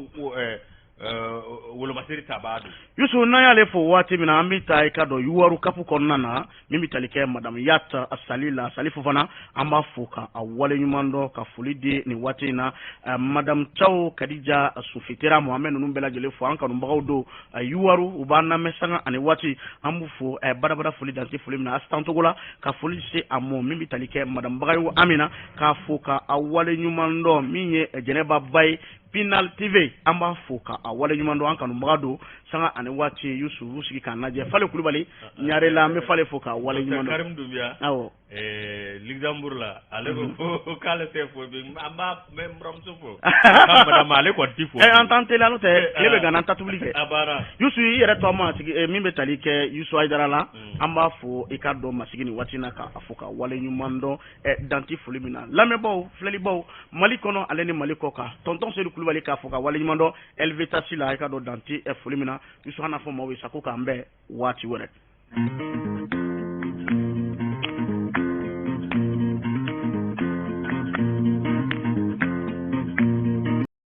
wolomasiri tabaa don. Yusu, n'an y'ale fo waati min na, an bɛ taa i ka dɔn Yuwaru kapu kɔnɔna na min bɛ tali kɛ madame Yata Sali la, Sali Fofana, an b'a fo ka a waleɲuman dɔn ka foli di nin waati in na madame Cawo Kadija Sufetera ma. An bɛ ninnu bɛɛ lajɛlen fo, an kanubagaw don Yuwaru, u b'an lamɛn sanga ani waati, an b'u fo badabada foli dante foli min na. Asitan Togo la, ka foli se a mɔ min bɛ tali kɛ madame Bagayogo Amina, k'a fo ka a waleɲuman dɔn min ye Jɛnɛba Ba ye Pinal TV, an b'a fo ka a waleɲuman dɔn, an kanubaga don sanga ani waati. Yusu, u sigi k'an lajɛ. Fale Kulubali Ɲare la, an bɛ Fale fo k'a waleɲuman dɔn. Karim Dunbiya. Awɔ. Luxembourg la, ale ko k'ale tɛ fo bi, an b'a n bɛ n buramuso fo. K'a madame ale kɔni ti fo. An t'an teliya, n'o tɛ tile bɛ gana, an ta tobili kɛ. A banna. Yusu, i yɛrɛ to an ma sigi min bɛ tali kɛ Yusu Hayidara la, an b'a fo i ka dɔn masigi nin waati in na, k'a fo ka waleɲuman dɔn danti foli min na. Lamɛnbaaw, filɛlibaw, Mali kɔnɔ ale ni Mali kɔ kan, tonton Seydou Kulubali k'a fo ka waleɲuman dɔn LV Taxi la, i ka dɔn danti foli min na. Yusu, an n'a fɔ maaw ye sa ko k'an bɛn waati wɛrɛ.